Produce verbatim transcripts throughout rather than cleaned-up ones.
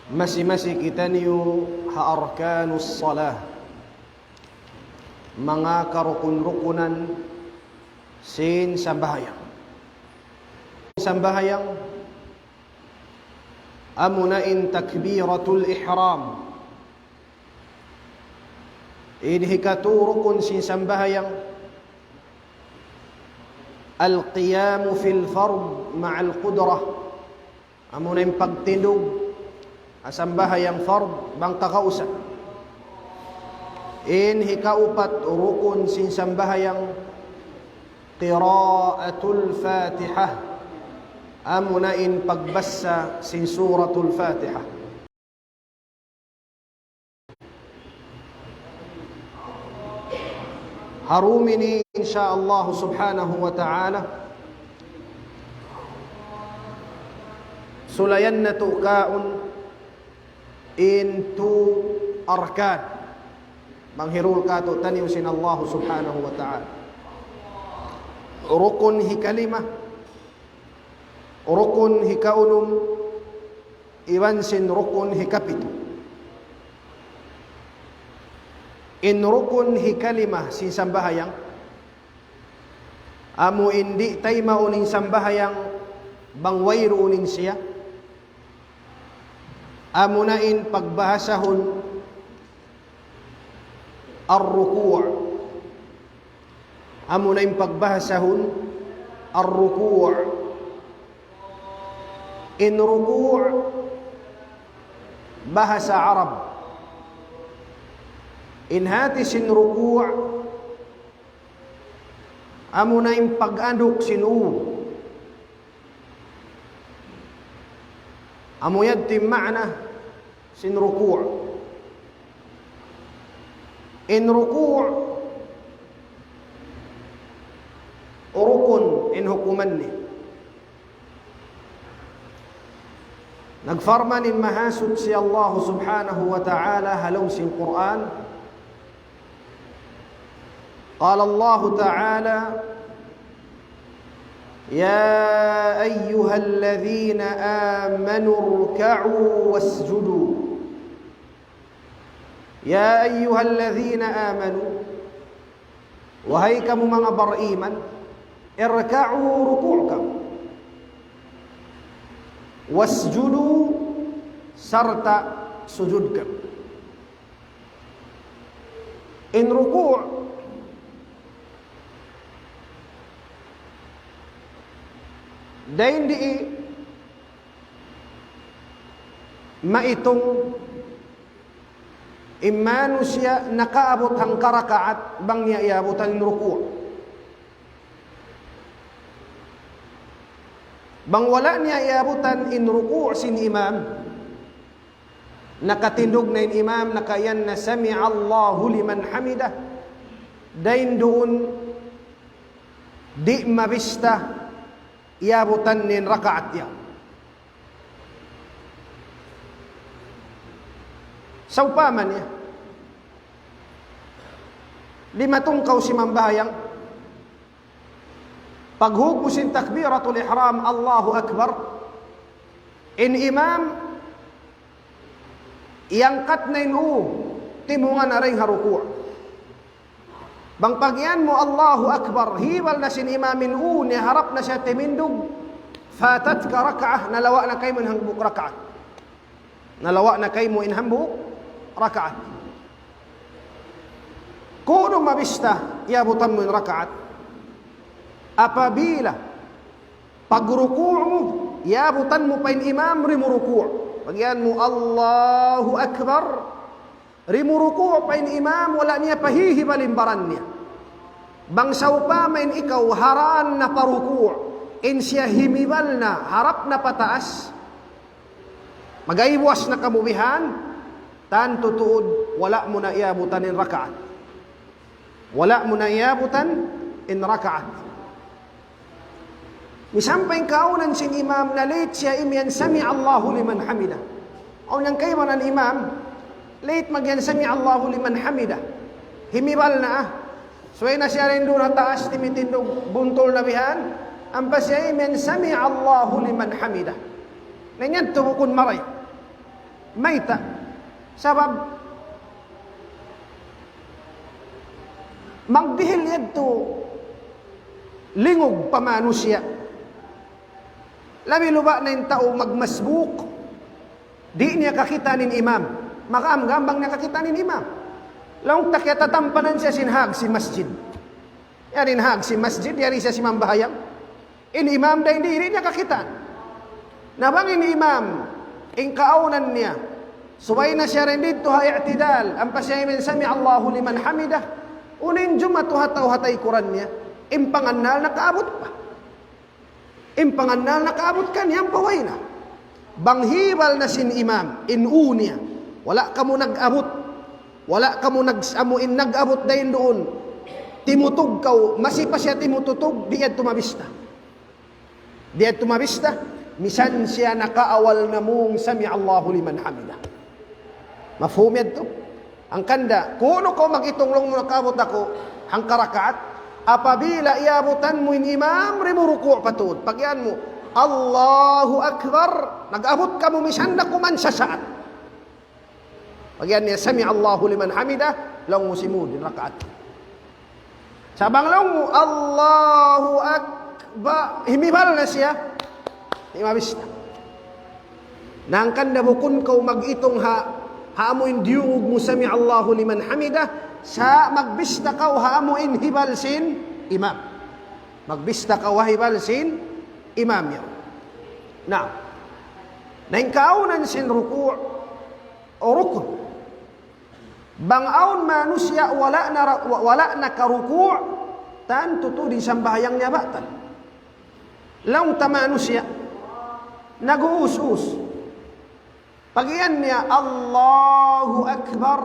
Masi-masi kitaniyu ha arkanus salah, manga karukun-rukunan sin sambahayang. Sambahayang, amuna in takbiratul ihram. In hikatu rukun sin sambahayang, al-qiyamu fil fard ma'al qudrah. Amuna in pagtindug ha sambahayang fard bang kakausa. In hikaupat rukun sin sambahayang, qiraatul Fatihah. Amuna in pagbasa sin Suratul Fatihah. Ha dum ini, insya Allah subhanahu wa ta'ala, sulayan natu' kaun in tu arkan. Manghirul katu'taniyu sin Allah subhanahu wa ta'ala. Rukun hikalima, rukun hikaunum, iban sin rukun hikapitu. In rukun hikalima sin sambahayang, amu in di' taymaun in sambahayang bang wayruun in siya. Amuna in pagbahasahun ar-ruku'. Amuna in pagbahasahun ar-ruku'. In ruku' bahasa Arab. In hati sin ruku' amuna in pag-anduk sin ū. Amu yadtu in maana sin ruku'. In ruku' rukun in hukuman niya. Nagparman in Mahasuchi Allah subhanahu wa ta'ala ha lawm sin Qur'an. قال الله تعالى: يا أيها الذين آمنوا اركعوا واسجدوا. يا أيها الذين آمنوا, wahai kamu manga bariman, اركعوا, ruku' kamu. واسجدوا, sarta' sujud kamu. In ruku', dayn di maitung in manusiya' nakaabut hangka rakaat bang niya iyabutan in ruku'. Bang wala' niya iyabutan in ruku' sin imam, nakatindug na in imam, nakaiyan na سمع الله لمن حمده, dayn duun di' mabista iyabutan niya in rakaat yan. Sawpama niya, limatung kaw simambahayang, paghug mu sin takbiratul ihram, Allahu Akbar, in imam iyangkat na in ū, timungan na dayn ha ruku'. Bang pagiyan mu Allahu Akbar, hibal na sin imam in ū niya, harap na siya timindug, فاتتك ركعة, nalawa' na kaymu in hambuuk rakaat. Nalawa' na kaymu in hambuuk rakaat. Kunu' mabista iyabutan mu in rakaat? Apabila pagruku' mu, iyabutan mu pa in imam di' mu ruku'. Pagiyan mu Allahu Akbar, di' mu ruku' pa in imam, wala' niya pa hihibal in baran niya. Bang sawpama in ikaw ha daan na pa ruku', in siya himibal na, harap na pataas, magaybuas na kamu bihan, tantu tuud wala' mu na iyabutan in rakaat. Wala' mu na iyabutan in rakaat. Misan pa in kaawnan sin imam na late siya imiyan سمع الله لمن حمده. Awn hangkaibanan imam, late magiyan سمع الله لمن حمده. Himibal na, ah. Subay na siya dayn duun ha taas, timitindug, buntul na bihan. Ampa siya imiyan, "Sami'allahu liman hamidah." Na in yadtu bukun marayaw. Mayta'? Sabab magdihil yadtu lingug pa manusiya'. Labi luba' na in tau magmasbuk, di' niya kakitaan in imam. Makaamgam bang niya kakitaan in imam. Laung ta kiyatatampanan siya sin hag sin masjid. Yari in hag sin masjid, yari siya simambahayang. In imam dayn di', di' niya kakitaan. Na bang in imam, in kaawnan niya, subay na siya dayn didtu ha i'tidal, ampa siya imiyan, "Sami'allahu liman hamidah." Unu in jumatu ha tau ha taykuran niya, in pangannal nakaabut pa. In pangannal nakaabut kaniya, ampa way na. Bang hibal na sin imam, in ū niya, wala' kamu nag-abut. Wala' kamu nag-, amu in nag-abut dayn duun. Timutug kaw, masi pa siya timututug, di' yadtu mabista. Di' yadtu mabista, misan siya nakaawal na mung "Sami'allahu liman hamidah." Mafhum yadtu? Hangkan da, kunu' kaw mag-itung laung mu nakaabut aku hangka rakaat. Apabila iyabutan mu in imam, di' mu ruku' pa tuud. Pag-iyan mu, "Allahu Akbar," nag-abut kamu misan da kuman sasaat. Pag-iyan niya, "Sami'allahu liman hamidah," laung mu simud in rakaat. Sa' bang laung mu, "Allahu Akbar," himibal na siya, di' mabista. Na hangkan da bukun kaw mag-itung ha, ha amu in diyungug mu, "Sami'allahu liman hamidah," sa' magbista kaw ha amu in hibal sin imam. Magbista kaw ha hibal sin imam yaun. Na, na in kaawnan sin ruku', rukun. Bang awn manusiya' wala' na ra-, wa-, wala' nakaruku', tantu tuud in sambahayang niya batal. Laung ta manusiya', nag-uus-us. Pag-iyan niya, "Allahu Akbar."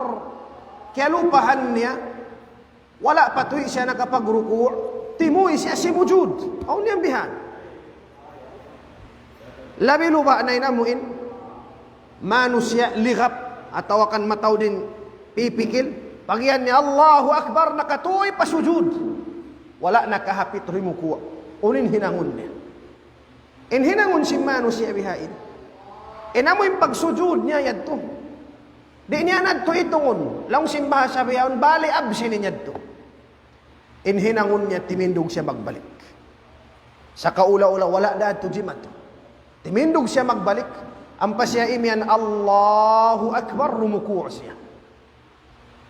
Kiyalupahan niya, wala' pa tuud siya nakapagruku', timuy siya simujud. Awn yan bihan. Labi luba' na in amu in manusiya' ligap atawa kan mataud in pipikil. Pag-iyan niya, "Allahu Akbar," nakatuy pa sujud. Wala' nakahapit rimuku'. Unu in hinangun niya? In hinangun sin manusiya' bihaini, in amu in pagsujud niya yadtu, di' niya na yadtu itungun. Laung sin bahasa bihaun, bali absent niya yadtu. In hinangun niya, timindug siya magbalik. Sa' kaula-ula wala' da yadtu jimatu. Timindug siya magbalik. Ampa siya imiyan, "Allahu Akbar," rumuku' siya.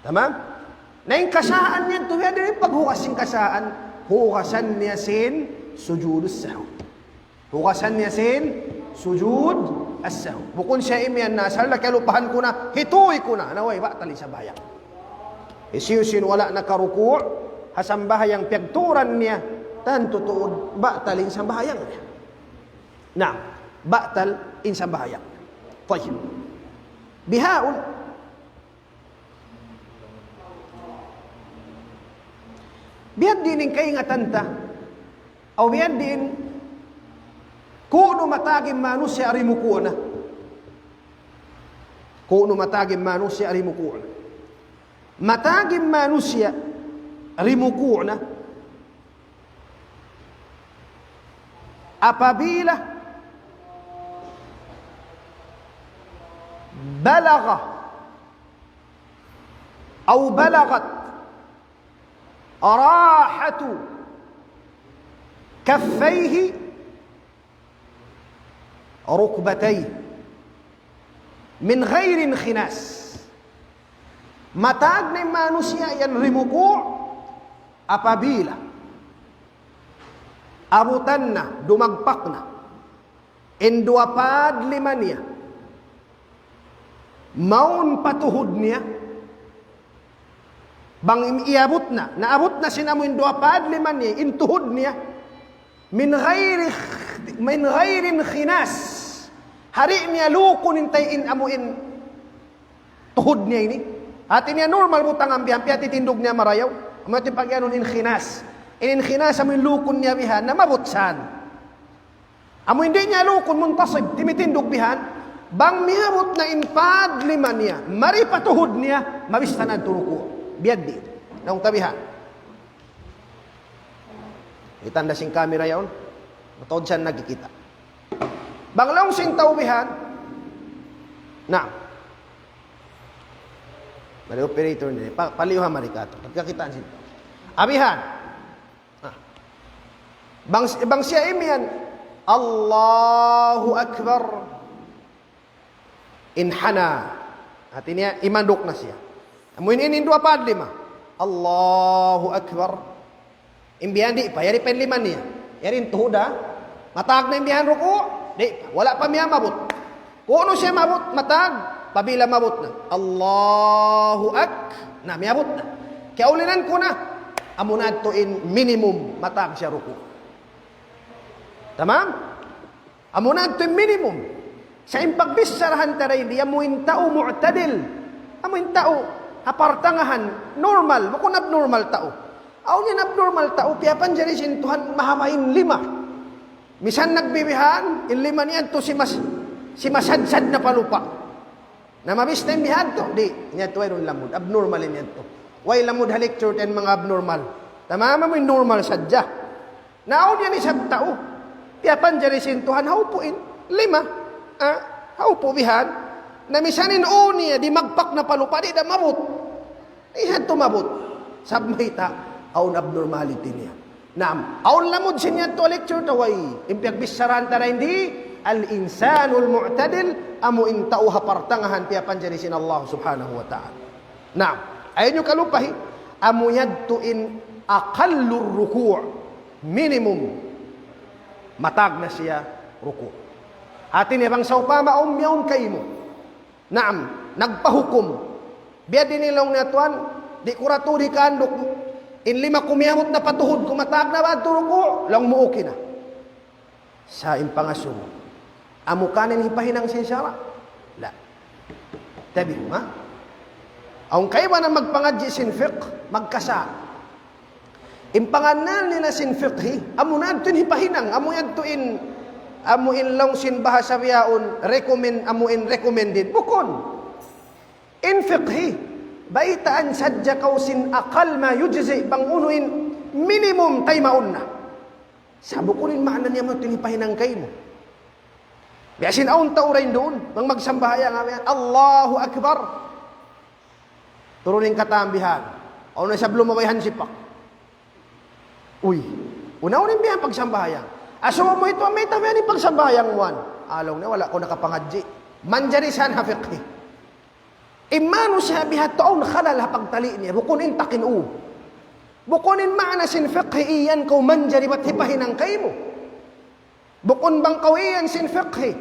Tamam? Na in kasaan niya, tuwi' na in paghugas sin kasaan, hugasan niya sin sujud as-sahw. Hugasan niya sin sujud as-sahw. Bukun siya imiyan na, "Asal na kiyalupahan ku na, hituy ku na." Na way, batal in sambahayang. Hisiyu-siyu in wala' nakaruku', ha sambahayang piyagturan niya, tantu tuud, batal in sambahayang niya. Na, batal in sambahayang. Tayyib. Bihaun, biya' diin in kaingatan ta, aw biya' diin, kunu' matag in manusiya' rimuku' na. Kunu' matag in manusiya' rimuku' na. Matag in manusiya' rimuku' na. Apabila بلغ أو بلغت راحة كفيه ركبتيه من غير انخناس. Matag na in manusiya' yan rimuku' apabila abutan na, dumagpak na in duwa pad lima niya mawn pa tuhud niya. Bang im-, iyabut na, naabut na sin amu in duwa pad lima niya, in tuhud niya, من غير، من غير انخناس. Di' niya lukun in tay in amu in tuhud niya ini. Hati niya normal butang ambi, ambi hati tindug niya marayaw. Amu hati pag-iyanun inkhinas. In inkhinas amu in lukun niya bihan, na mabutsan. Amu in di' niya lukun muntasib, timitindug bihan. Bang miyabut na in pad lima niya, mari pa tuhud niya, mabista na turuku. Biya' di. Naung tabihan. Itanda sin camera yaun. Mataud siya nakikita'. Bang laung sin tau bihan. Na. Mari operator ini. Pa, paliyu ha mari katu'. Pagkakitaan sin tau. Abihan. Ah. Bang, bang siya imiyan. Allahu Akbar. Inhana. Hati niya, imanduk na siya. Amu ini, in duwa pa lima. Allahu Akbar. In bihan di' pa, yari pa in lima niya. Yari in tuhud ha. Matag na in bihan ruku', di' pa. Wala' pa miyamabut. Kunu' siya mabut, matag, pabila mabut na. Allahu Ak-, na miyabut na. Kiyaulinan ku na, amu na yadtu in minimum, matag siya ruku'. Tamam? Amu na yadtu in minimum. Sa' in pagbichara hantara ini, amu in tau mu'tadil. Amu in tau ha partangahan, normal, bukun abnormal tau. Awn in abnormal tau, piyapanjari sin Tuhan mahaba' in lima. Misan nagbibihan, in lima niya yadtu simas-, simasadsad na pa lupa'. Na mabista in bihan tu, di', niya tu wayruun lamud, abnormal in niya tu. Way lamud ha lecture ten manga abnormal. Tamam, amu in normal sadja. Na awn yan isab tau. Piyapanjari sin Tuhan, haupu' in lima. Ah, haupu' bihan. Na misan in ū niya, dimagpak na pa lupa', di' da mabut. Di' siya tumabut. Sabab mayta', awn abnormality niya. Naam, awn lamud sin niya tu lecture tu way. In piyagbichara hantara ini, al-insanul mu'tadil, amu in tau ha partangahan piyapanjari sin Allah subhanahu wa ta'ala. Naam, ayaw niyu kalupahi, amu yadtu in aqallur ruku', minimum, matag na siya ruku'. Hati niya bang sawpama awn miyawn kaymu. Naam, nagpahukum. Biya' diin laung niya tuwan, di' ku ra tuud hikahanduk, in lima ku miyabut na pa tuhud ku, matag na ba tuud ruku', laung mu okay na. Sa' in pangasubu, amu kaniya in hipahinang sin sara'? La. Tabi, ha? Awn kaibanan magpangadji' sin fiqh, magkasa'. In pangannal nila sin fiqhi, amu na yadtu in hipahinang, amu yadtu in, amu in laung sin bahasa bihaun, recommend, amu in recommended. Bukun. In fiqhi, baytaan sadja kaw sin aqall ma yujzi, bang unu in minimum taymaun na. Sa' bukun in maana niya amu yadtu in hipahinang kaymu. Biya' sin awn tau dayn duun, bang magsambahayang, amu yan, Allahu Akbar. Turun in katan bihan. Awn na isab lumabay hansipak. Uy, unaun in bihan pagsambahayang. Asubu mu itu, mayta' bihan in pagsambahayang mu yan? Laung niya, wala' kaw nakapangadji'. Manjari sa ha fiqhi. In manusiya' biha' tu awn halal ha pagtali' niya, bukun in takin u. Bukun in maana sin fiqhi iyan kaw manjari bat hipahinang kaymu. Bukun bang kaw iyan sin fiqhi.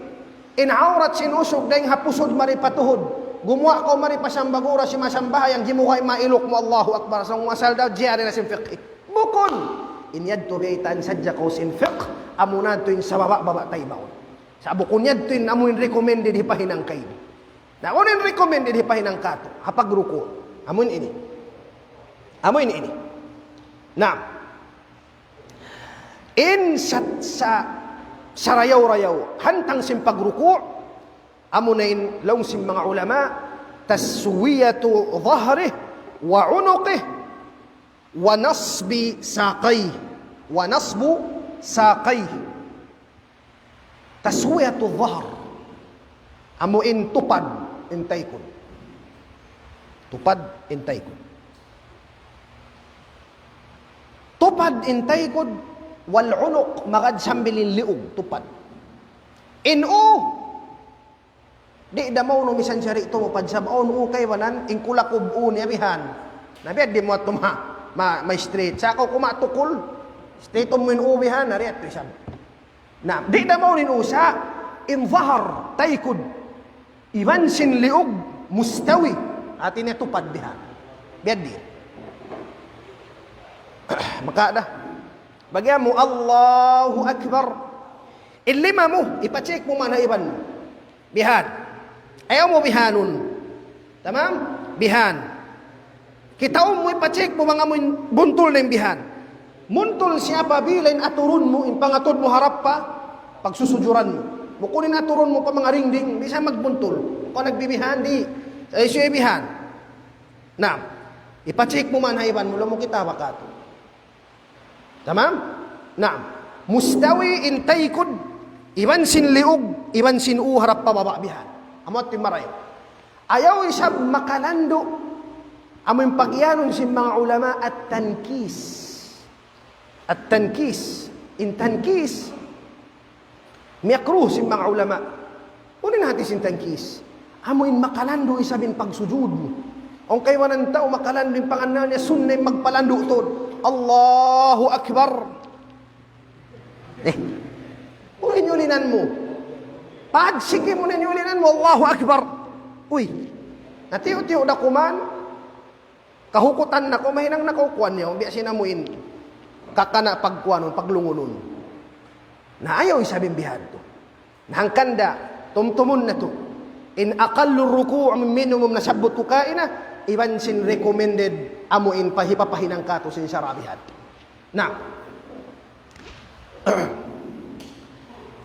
In awrat sin usug dayng ha pusud mari pa tuhud. Gumuwa' kaw mari pa sambagura simasambahayang, gimuwa' in mailuk mu, Allahu Akbar. Sa' asal daw jari na sin fiqhi. Bukun. In yadtu baytaan sadja kaw sin fiqh, amu na yadtu in sababa-baba taymaun. Sa' bukun yadtu in amu in recommended hipahinang kaymu. Na, amu in recommended hipahinang katu', ha pagruku'. Amu in ini. Amu in ini. Na, in sa, sa, sarayaw-rayaw, hantang sin pagruku', amu na in laung sin manga ulama, تسوية ظهره وعنقه ونصب ساقيه. ونصب ساقيه. تسوية الظهر. Amu in tupad in taykud. Tupad in taykud. Tupad in taykud, والعنق, magad sambil in liug, tupad. In u, di' da maunu misan siya di' tumupad sabab awn u kaibanan, in kulakub u niya bihan. Na biya' di' mu atu ma, ma, ma straight. Sa' kaw kumatukul, straight mu in u bihan, na riyat tu isab. Na, di' da maunu in u sa', in zahar, taykud. Iban sin liug, mustawi. Hati niya tupad bihan. Biya' di'. Maka da. Bagi mu, Allahu Akbar. In lima mu, ipa-check mu man ha iban mu. Bihan. Ayaw mu bihanun. Tamam? Bihan. Kitaun mu, ipa-check mu bang amu in buntul na in bihan. Buntul siya apabila in aturun mu, in pangatud mu harap pa pagsusujuran mu. Bukun in aturun mu pa manga dingding, di' siya magbuntul. Kaw nagbibihan, di'. Sa' hisiyu in bihan? Naam. Ipa-check mu man ha iban mu, laung mu kita' ba katu'. Tamam? Naam. Mustawi in taykud, iban sin liug, iban sin ū harap pa baba' bihan. Amu yadtu in marayaw. Ayaw isab makalandu', amu in pagiyanun sin manga ulama at-tankis. At-tankis. In tankis, miyakruh sin manga ulama. Unu in hati sin tankis? Amu in makalandu' isab in pagsujud mu. Awn kaibanan tau makalandu' in pangannal niya, sunnat in magpalandu' tuud. Allahu Akbar. Eh, unu in ulinan mu? Pagsiki mu na in ulinan mu, Allahu Akbar. Uy, natiyu'-tiyu' da kuman, kahukutan na ku, mahinang na ku kuwan niya, biya' sin amu in kakana' pagkuwanun, paglungunun. Na ayaw isab in bihadtu. Na hangkan da, tumtumun natu'. In aqallu ruku' minimum nasabbut ku kaina, iban sin recommended amu in pahipapahinang katu' sin sara' bihadtu. Na,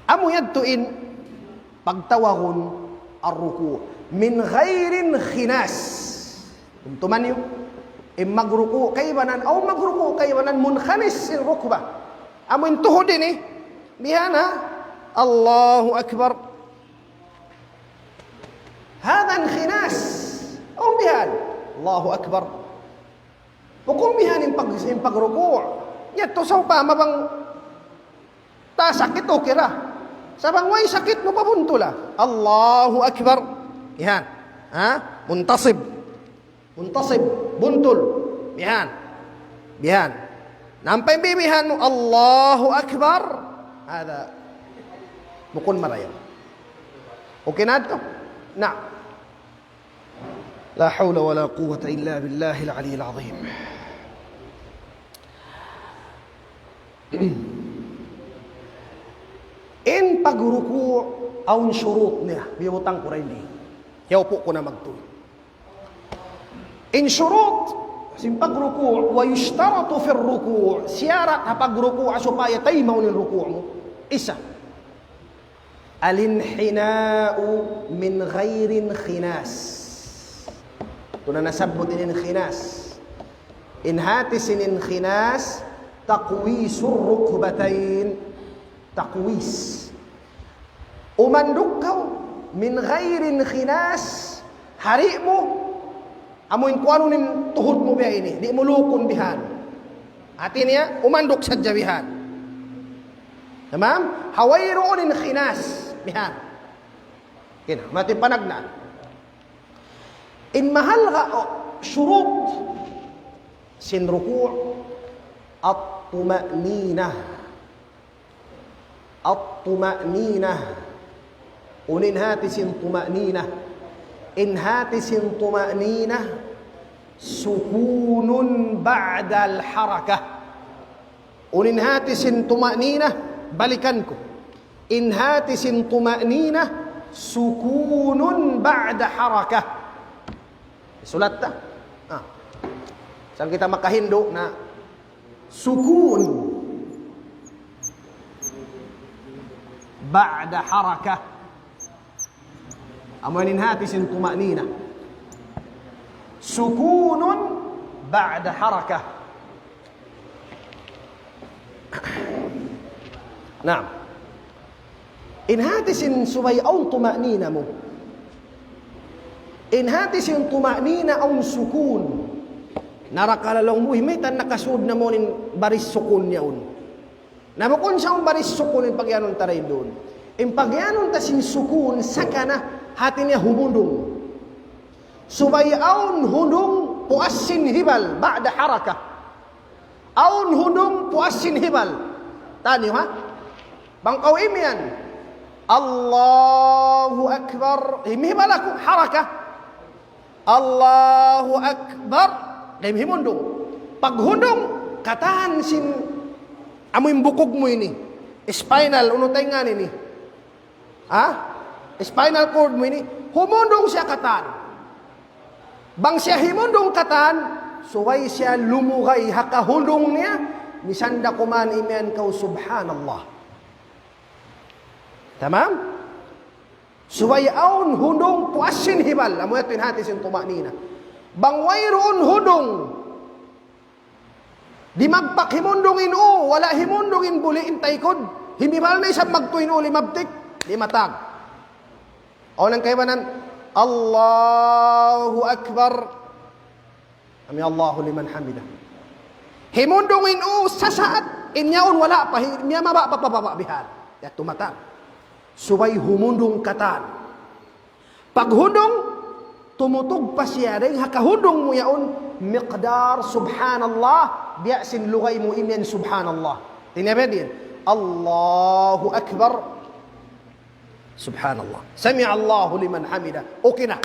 amu yadtu in pagtawagun ar-ruku'. Min ghayri khinas. Tumtuman niyu. In magruku' kaibanan, aw magruku' kaibanan munkhanis in rukba. Amu in tuhud ini. Bihan ha. Allahu Akbar. Hadha khinas. Aw bihan. Allahu Akbar. Bukun bihan in pag-, in pagruku'. Yadtu sawpama bang ta sakit, okay ra. Sa' bang way sakit mu, pabuntula. Allahu Akbar. Yan. Ha? Muntasib. Muntasib. Buntul. Bihan. Bihan. Nampay bibihan mu, Allahu Akbar. Hada. Bukun marayaw. Okay na to? Na. لا حول ولا قوة إلا بالله العلي العظيم. In pagruku' awn shurut niya, biyutang ku ra ini. Hiyaupu' ku na magtuy. In shurut, sin pagruku', ويشترط في الركوع, siyarat ha pagruku' supaya taymaun in ruku' mu. Isa. الانحناء من غير انخناس. Tuud na nasabbut in inkhinas. In hati sin inkhinas, تقويس الركبتين. Taqwis. Umanduk kaw, من غير انخناس, ha di' mu, amu in kuwanun in tuhud mu biya' ini, di' mu lukun bihan. Hati niya, umanduk sadja bihan. Tamam? Ha wayruun inkhinas, bihan. Kina, mati panagnaan. In mahalga', o, shurut sin ruku', at-tuma'ninah. At-tuma'ninah. Unu in hati sin tuma'ninah? In hati sin tuma'ninah, سكون بعد الحركة. Unu in hati sin tuma'ninah? Balikan ku. In hati sin tuma'ninah, سكون بعد حركة. Sulat ta? Ah. Sa' kita makahindu' na sukun ba'da haraka. Amu yan in hati sin tuma'nina. Sukunun ba'da haraka. Naam. In hati sin subay awn tuma'nina mu. In hati sin tuma'nina awn sukun. Narakala' laung mu, mayta' nakasud na mu in baris sukun yaun. Na bukun sa' awn baris sukun in pagiyanun ta dayn duun. In pagiyanun ta sin sukun, sakana, hati niya humundung. Subay awn hundung puas sin hibal, ba'da haraka. Awn hundung puas sin hibal. Taniyu, ha? Bang kaw imiyan, Allahu Akbar. Himihibal aku, haraka. Allahu Akbar. Dayn himundung. Paghundung, katan sin amu in bukug mu ini. Spinal, unu tayngan ini. Ha? Spinal cord mu ini, humundung siya katan. Bang siya himundung katan, subay siya lumugay ha kahundung niya, misan da kuman imiyan kaw, "Subhanallah." Tamam? Subay awn hundung puas sin hibal, amu yadtu in hati sin tuma'nina. Bang wayruun hundung, Di' magpak himundung in u, wala' himundung in buli' in taykud. Himibal na isab magtuy in u limabtik. Di' matag. Awn hangkaibanan, Allahu Akbar. Sami Allahu liman hamidah. Himundung in u sasaat, in yaun wala' pa, hi-, miyamaba pa, pa, pa, pa, bihan. Ya tumatag. Subay humundung katan. Paghundung, tumutug pa siya dayn ha kahundung mu yaun, miqdar subhanallah, biya' sin lugay mu imiyan subhanallah. Tiniya ba diyan? Allahu Akbar. Subhanallah. Sami Allahu liman hamida. Okay na.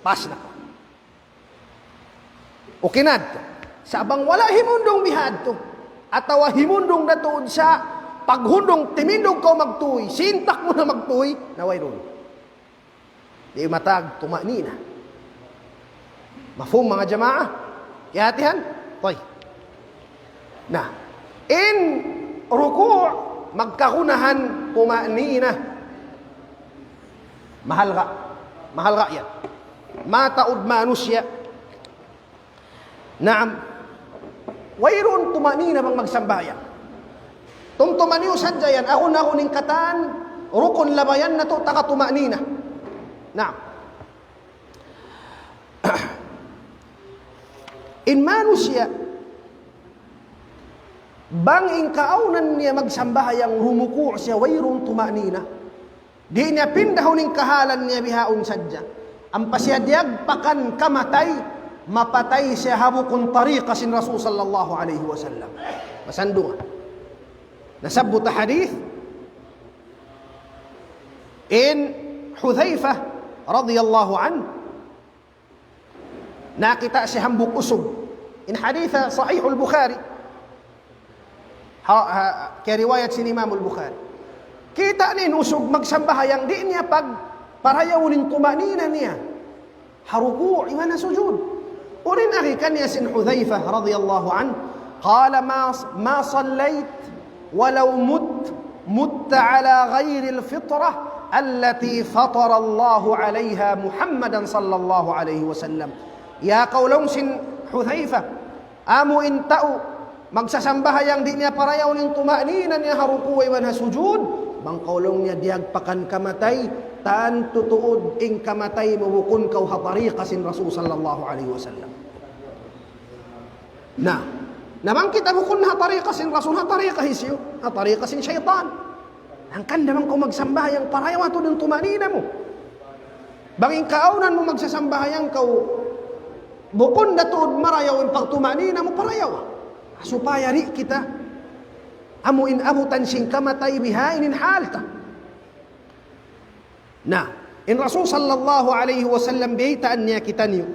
Pas na. Okay na. Sa' bang wala' himundung bihadtu, atawa himundung da tuud sa' paghundung timindug kaw magtuy, sintak mu na magtuy, na wayruun. Di' matag tuma'nina. Mafhum, manga jamaa? Kiyahatihan? Tayyib. Na, in ruku' magkagunahan tuma'nina. Mahalga'. Mahalga' yan. Mataud manusiya'. Naam. Wayruun tuma'nina bang magsambahayang. Tumtuma niyu sadja yan, agun-agun in katan, rukun labayan natu' taga tuma'nina. Naam. In manusiya', bang in kaawnan niya magsambahayang rumuku' siya wayruun tuma'nina. Di' niya pindahun in kahalan niya bihaun sadja. Ampa siya diyagpakan kamatay, mapatay siya ha bukun tariqa sin Rasul sallallahu alayhi wasallam. Masandungan. Nasabbut ha hadith, in Hudhayfah radiyallahu anhu, nakita' siya hambuuk usug. In hadith Sahihul Bukhari. Ha, ha, kiyariwayat sin Imamul Bukhari. Kita' niya in usug magsambahayang, di' niya pagparayawun in tuma'nina niya. Ha ruku' iban ha sujud. Unu in agi kaniya sin Hudhayfah radiyallahu anhu. قال ما، ما صليت ولو مت، مت على غير الفطرة التي فطر الله عليها محمدا صلى الله عليه وسلم. Ya kaw laung sin Hudhayfah, amu in tau magsasambahayang di' niya parayawun in tuma'nina niya ha ruku' iban ha sujud, bang kaw laung niya diyagpakan kamatay, tantu tuud in kamatay mu bukun kaw ha tariqa sin Rasul sallallahu alayhi wasallam. Na, na bang kita bukun ha tariqa sin Rasul, ha tariqa hisiyu, ha tariqa sin saytan. Hangkan da bang kaw magsambahayang, parayawa tuud in tuma'nina mu. Bang in kaawnan mu magsasambahayang kaw, bukun da tuud marayaw in pagtuma'nina mu, parayawa. Supaya di' kita amu in abutan sin kamatay bihaini in hal ta. Na, in Rasul sallallahu alayhi wasallam biyaytaan niya kitaniyu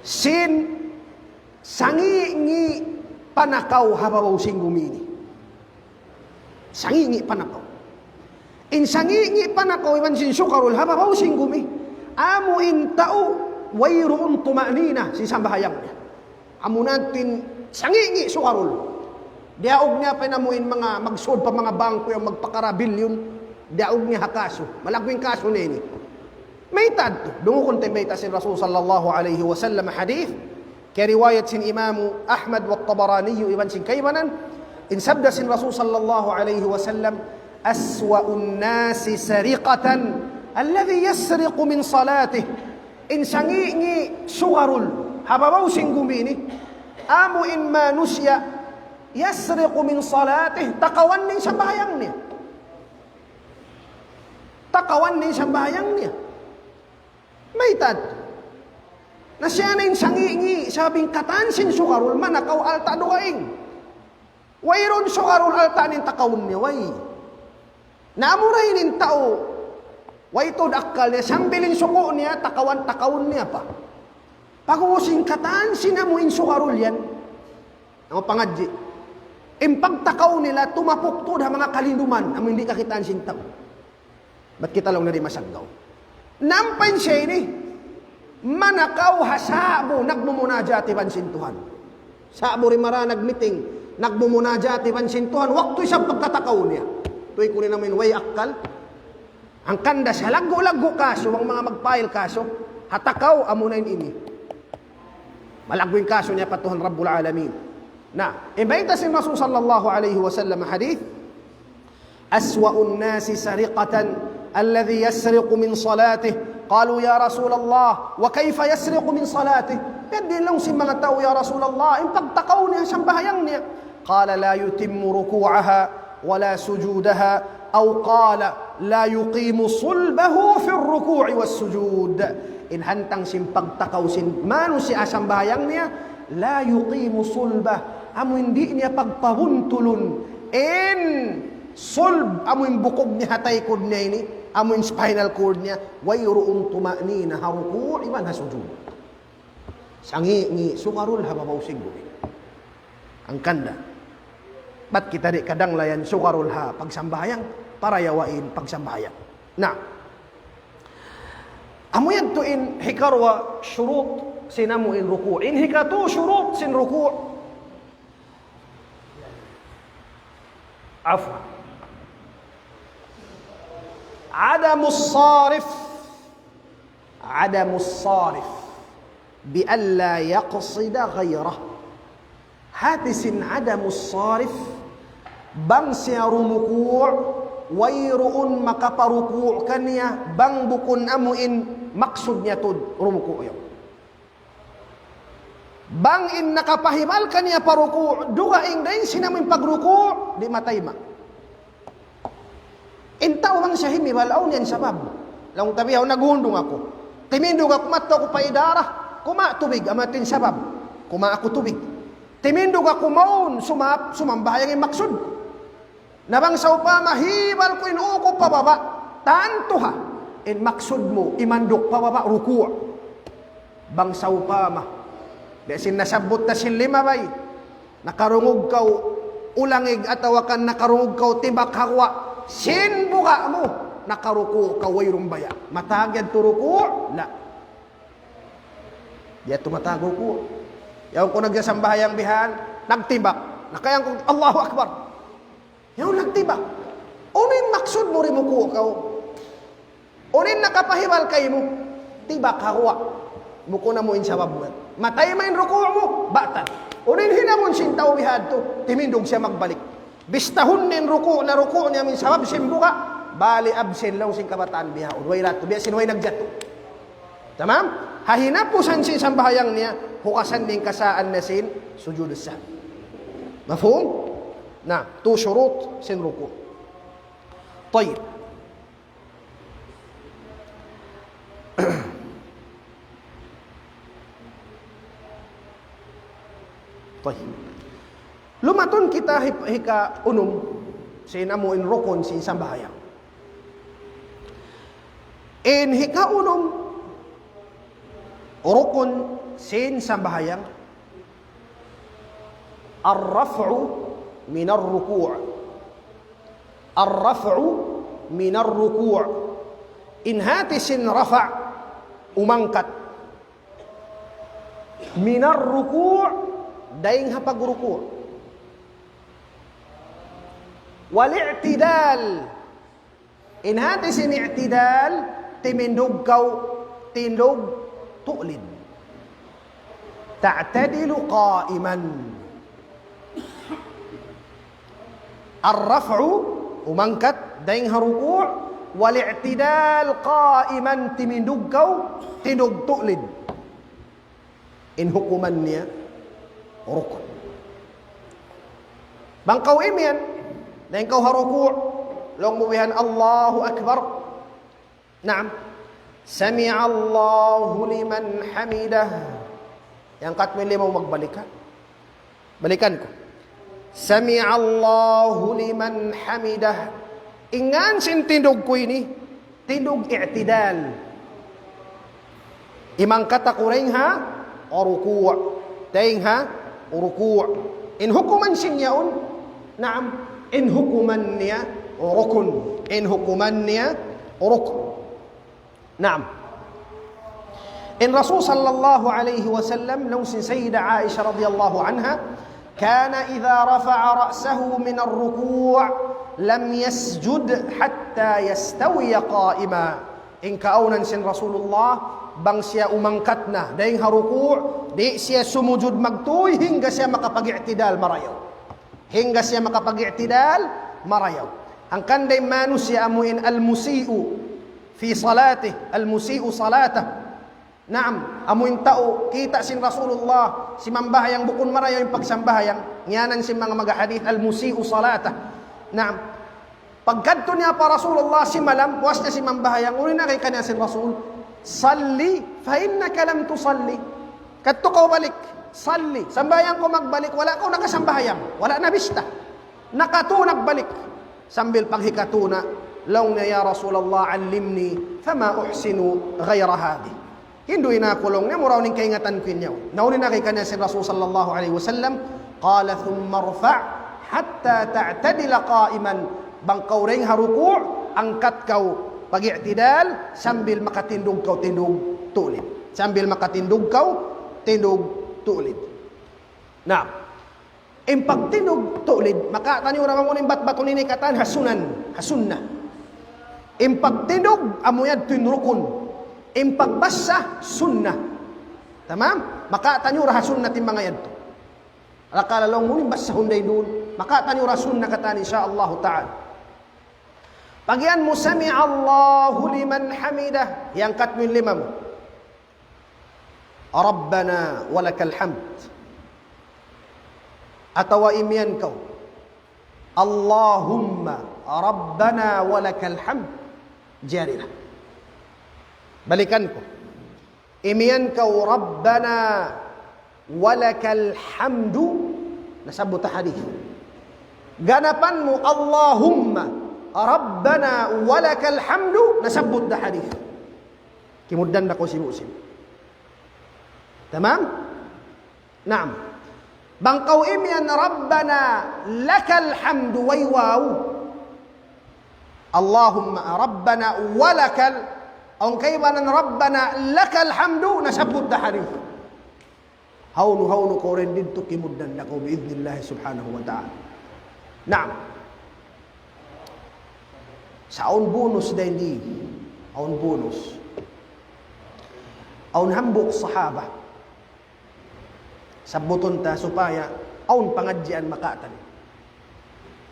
sin sangi'-ngi' panakaw ha babaw sin gumi ini. Sangi'-ngi' panakaw. In sangi'-ngi' panakaw iban sin sugarul ha babaw sin gumi. Amu in tau wayruun tuma'nina sin sambahayang niya. Amu na in sangi'-ngi' sugarul. Diyaug niya pa in amu in manga magsud pa manga bangko yan magpakara bilyon. Diyaug niya ha kasu. Malaggu' in kasu niya ini. Mayta' yadtu? Dungugun ta in bayta' sin Rasul sallallahu alayhi wasallam hadith. Kiyariwayat sin Imam Ahmad wa Tabarani iban sin kaibanan. In sabda sin Rasul sallallahu alayhi wasallam, أسوأ الناس سرقة الذي يسرق من صلاته. In sangi'-ngi' sugarul ha babaw sin gumi ini, amu in manusiya' يسرق من صلاته, takawan niya in sambahayang niya. Takawan niya in sambahayang niya. Mayta' yadtu? Na siya na in sangi'-ngi', sabab in katan sin sugarul manakaw alta' dugaing. Wayruun sugarul alta' niya in takawun niya, way. Na amura ini in tau, way tuud akkal niya, sambil in suku' niya, takawan, takawun niya pa. Pag'ubus in katan sin amu in sugarul yan. Amu pangadji'. In pagtakaw nila, tumapuk tuud ha manga kalinduman, amu in di' kakitaan sin tau. Bat kita laung na di' masaggaw. Na ampa in siya ini, manakaw ha sa'bu, nagmumunajat iban sin Tuhan. Sa'bu ri mara nagmiting, nagmumunajat iban sin Tuhan, waktu isab pagkatakaw niya. Tuy ku rin amu in way akkal. Hangkan da sa laggu'-laggu' kasu, bang manga magpail kasu, ha takaw, amu na in ini. Malaggu' in kasu niya pa Tuhan Rabbul Alamin. Na, in bayta' sin Rasul sallallahu alayhi wasallam hadith, أسوأ الناس سرقة الذي يسرق من صلاته. قالوا يا رسول الله وكيف يسرق من صلاته؟ Biya' diin laung sin manga tau, ya Rasulullah, in pagtakaw niya sambahayang niya? قال لا يتم ركوعها ولا سجودها، أو قال لا يقيم صلبه في الركوع والسجود. In hantang sin pagtakaw sin manusiya' sambahayang niya, لا يقيم صلبه, amu in di' niya pagpabuntulun in sulb, amu in bukug niya ha taykud niya ini, amu in spinal cord niya, wayruun tuma'nina ha ruku' iban ha sujud. Sangi'-ngi', sugarul ha babaw sin gumi. Hangkan da. Bat kita di' kadanglayan sugarul ha pagsambahayang, parayawa in pagsambahayang. Na, amu yadtu in hikaruwa shurut sin amu in ruku'. In hikatu shurut sin ruku'. Afwan. عدم الصارف، عدم الصارف بألا يقصد غيره. Hati sin عدم الصارف, bang siya rumuku', wayruun makaparuku' kaniya, bang bukun amu in maksud niya tuud rumuku' yaun. Bang in nakapahibal kaniya pa ruku', dugaing dayn sin amu in pagruku', di' matayma'. In tau bang siya himibal, awn niya in sabab. Laung ta bihaun, naghundung aku. Timindug aku, madtu aku pa idara, kumawa' tubig, amu yadtu in sabab. Kumawa' aku tubig. Timindug aku mawn, sumap-, sumambahayang in maksud. Na bang sawpama hibal ku in ū ku pababa', tantu ha, in maksud mu, imanduk pababa' ruku'. Bang sawpama, biya' sin nasabbut ta sin limabay, nakarungug kaw ulangig atawa kan nakarungug kaw timbak ha guwa', sin buga' mu, nakaruku' kaw wayruun baya'. Matag yadtu ruku'? La. Di' yadtu matag ruku'. Yaun ku nagsasambahayang bihan, nagtimbak. Nakayang ku, Allahu Akbar. Yaun nagtimbak. Unu in maksud mu rimuku' kaw? Unu in nakapahibal kaymu? Timbak ha guwa'. Bukun amu in sabab mu. Matayma' in ruku' mu, batal. Unu in hinangun sin tau bihadtu? Timindug siya magbalik. Bistahun in ruku', naruku' niya amu in sabab sin buga', bali absen laung sin kabataan bihaun. Way ratu, biya' sin way nagjatu. Tamam? Ha hinapusan sin sambahayang niya, hugasan niya in kasaan niya sin sujud sahwi. Mafhum? Na, tu shurut sin ruku'. Tayyib. Tayyib. Lumatun kita hip-, hikaunum sin amu in rukun sin sambahayang. In hikaunum rukun sin sambahayang, الرفع من الركوع. الرفع من الركوع. In hati sin rafa', umangkat. من الركوع, dayn ha pagruku'. والاعتدال. In hati sin i'tidal, timindug kaw, tindug tu'lid. تعتدل قائما. الرفع, umangkat dayn ha ruku', والاعتدال قائما, timindug kaw, tindug tu'lid. In hukuman niya rukun. Bang kaw imiyan, dayn kaw ha ruku', laung mu bihan, Allahu Akbar. Naam. سمع الله لمن حمده. Iyangkat mu in lima mu, magbalikan. Balikan ku. سمع الله لمن حمده. In ngan sin tindug ku ini, tindug i'tidal. Imangkat aku dayn ha ruku'. Dayn ha ruku'. In hukuman sin yaun, naam, in hukuman niya rukun. In hukuman niya rukun. Naam. In Rasul sallallahu alayhi wasallam, laung sin Sayyidah Aisha radiyallahu anha, كان إذا رفع رأسه من الركوع لم يسجد حتى يستوي قائما. In kaawnan sin Rasulullah, Bang siya umangkat na dayn ha ruku', di' siya sumujud magtuy hangga siya makapag-i'tidal marayaw. Hangga siya makapag-i'tidal marayaw. Hangkan dayn manusiya' amu in al-musi'u fi salatih, al-musi'u salatah. Naam, amu in tau, kita' sin Rasulullah, simambahayang bukun marayaw in pagsambahayang, ngiyanan sin manga maga hadith, al-musi'u salatah. Naam, pagkadtu niya pa Rasulullah, simalam, puas niya simambahayang, unu in agi kaniya sin Rasul, "Salli, fa innaka lam tusalli." Kadtu kaw balik, salli, sambahayang kaw magbalik, wala' kaw nakasambahayang, wala' na bista. Nakatū nagbalik. Sambil paghikatū na, laung niya, "Ya Rasulullah, allimni, fama uhsinu ghayra hadhi." Hindu' in aku laung niya, mura in kaingatan ku in yaun. Na unu in agi kaniya sin Rasul sallallahu alayhi wasallam, qala, "Thumma rfa' hatta ta'tadila qa'iman." Bang kaw dayn ha ruku', angkat kaw pag-i'tidal, sambil makatindug kaw tindug tulid. Sambil makatindug kaw tindug tulid. Na, in pagtindug tulid, makataniyu ra bang unu in bat-, bat ini katan ha sunan, ha sunnah. In pagtindug, amu yadtu in rukun. In pagbassa, sunnah. Tamam? Makataniyu ra ha sunnah in manga yadtu. Rakala laung mu in bassahun dayn duun. Makataniyu ra sunnah katan, insya Allah ta'ala. Pag-iyan mu, "Sami'allahu liman hamidah." Iyangkat mu in lima mu. "Rabbana walakal hamd." Atawa imiyan kaw, "Allahumma rabbana walakal hamd." Jari na. Balikan ku. Imiyan kaw, "Rabbana walakal hamdu." Nasabbut ha hadith. Ganapan mu, "Allahumma rabbana walakal hamdu." Nasabbut ha hadith. Kimugdan da kaw sibu'-sibu'. Tamam? Naam. Bang kaw imiyan, "Rabbana lakal hamdu," way waw. "Allahumma rabbana walakal," awn kaibanan, "Rabbana lakal hamdu," nasabbut da hadith. Hawnu-hawnu kaw dayn didtu, kimugdan da kaw bi'idhnillah subhanahu wa ta'ala. Naam. Sa' awn bonus dayn di. Awn bonus. Awn hambuuk sahaba. Sabbutun ta supaya awn pangadjian makatan.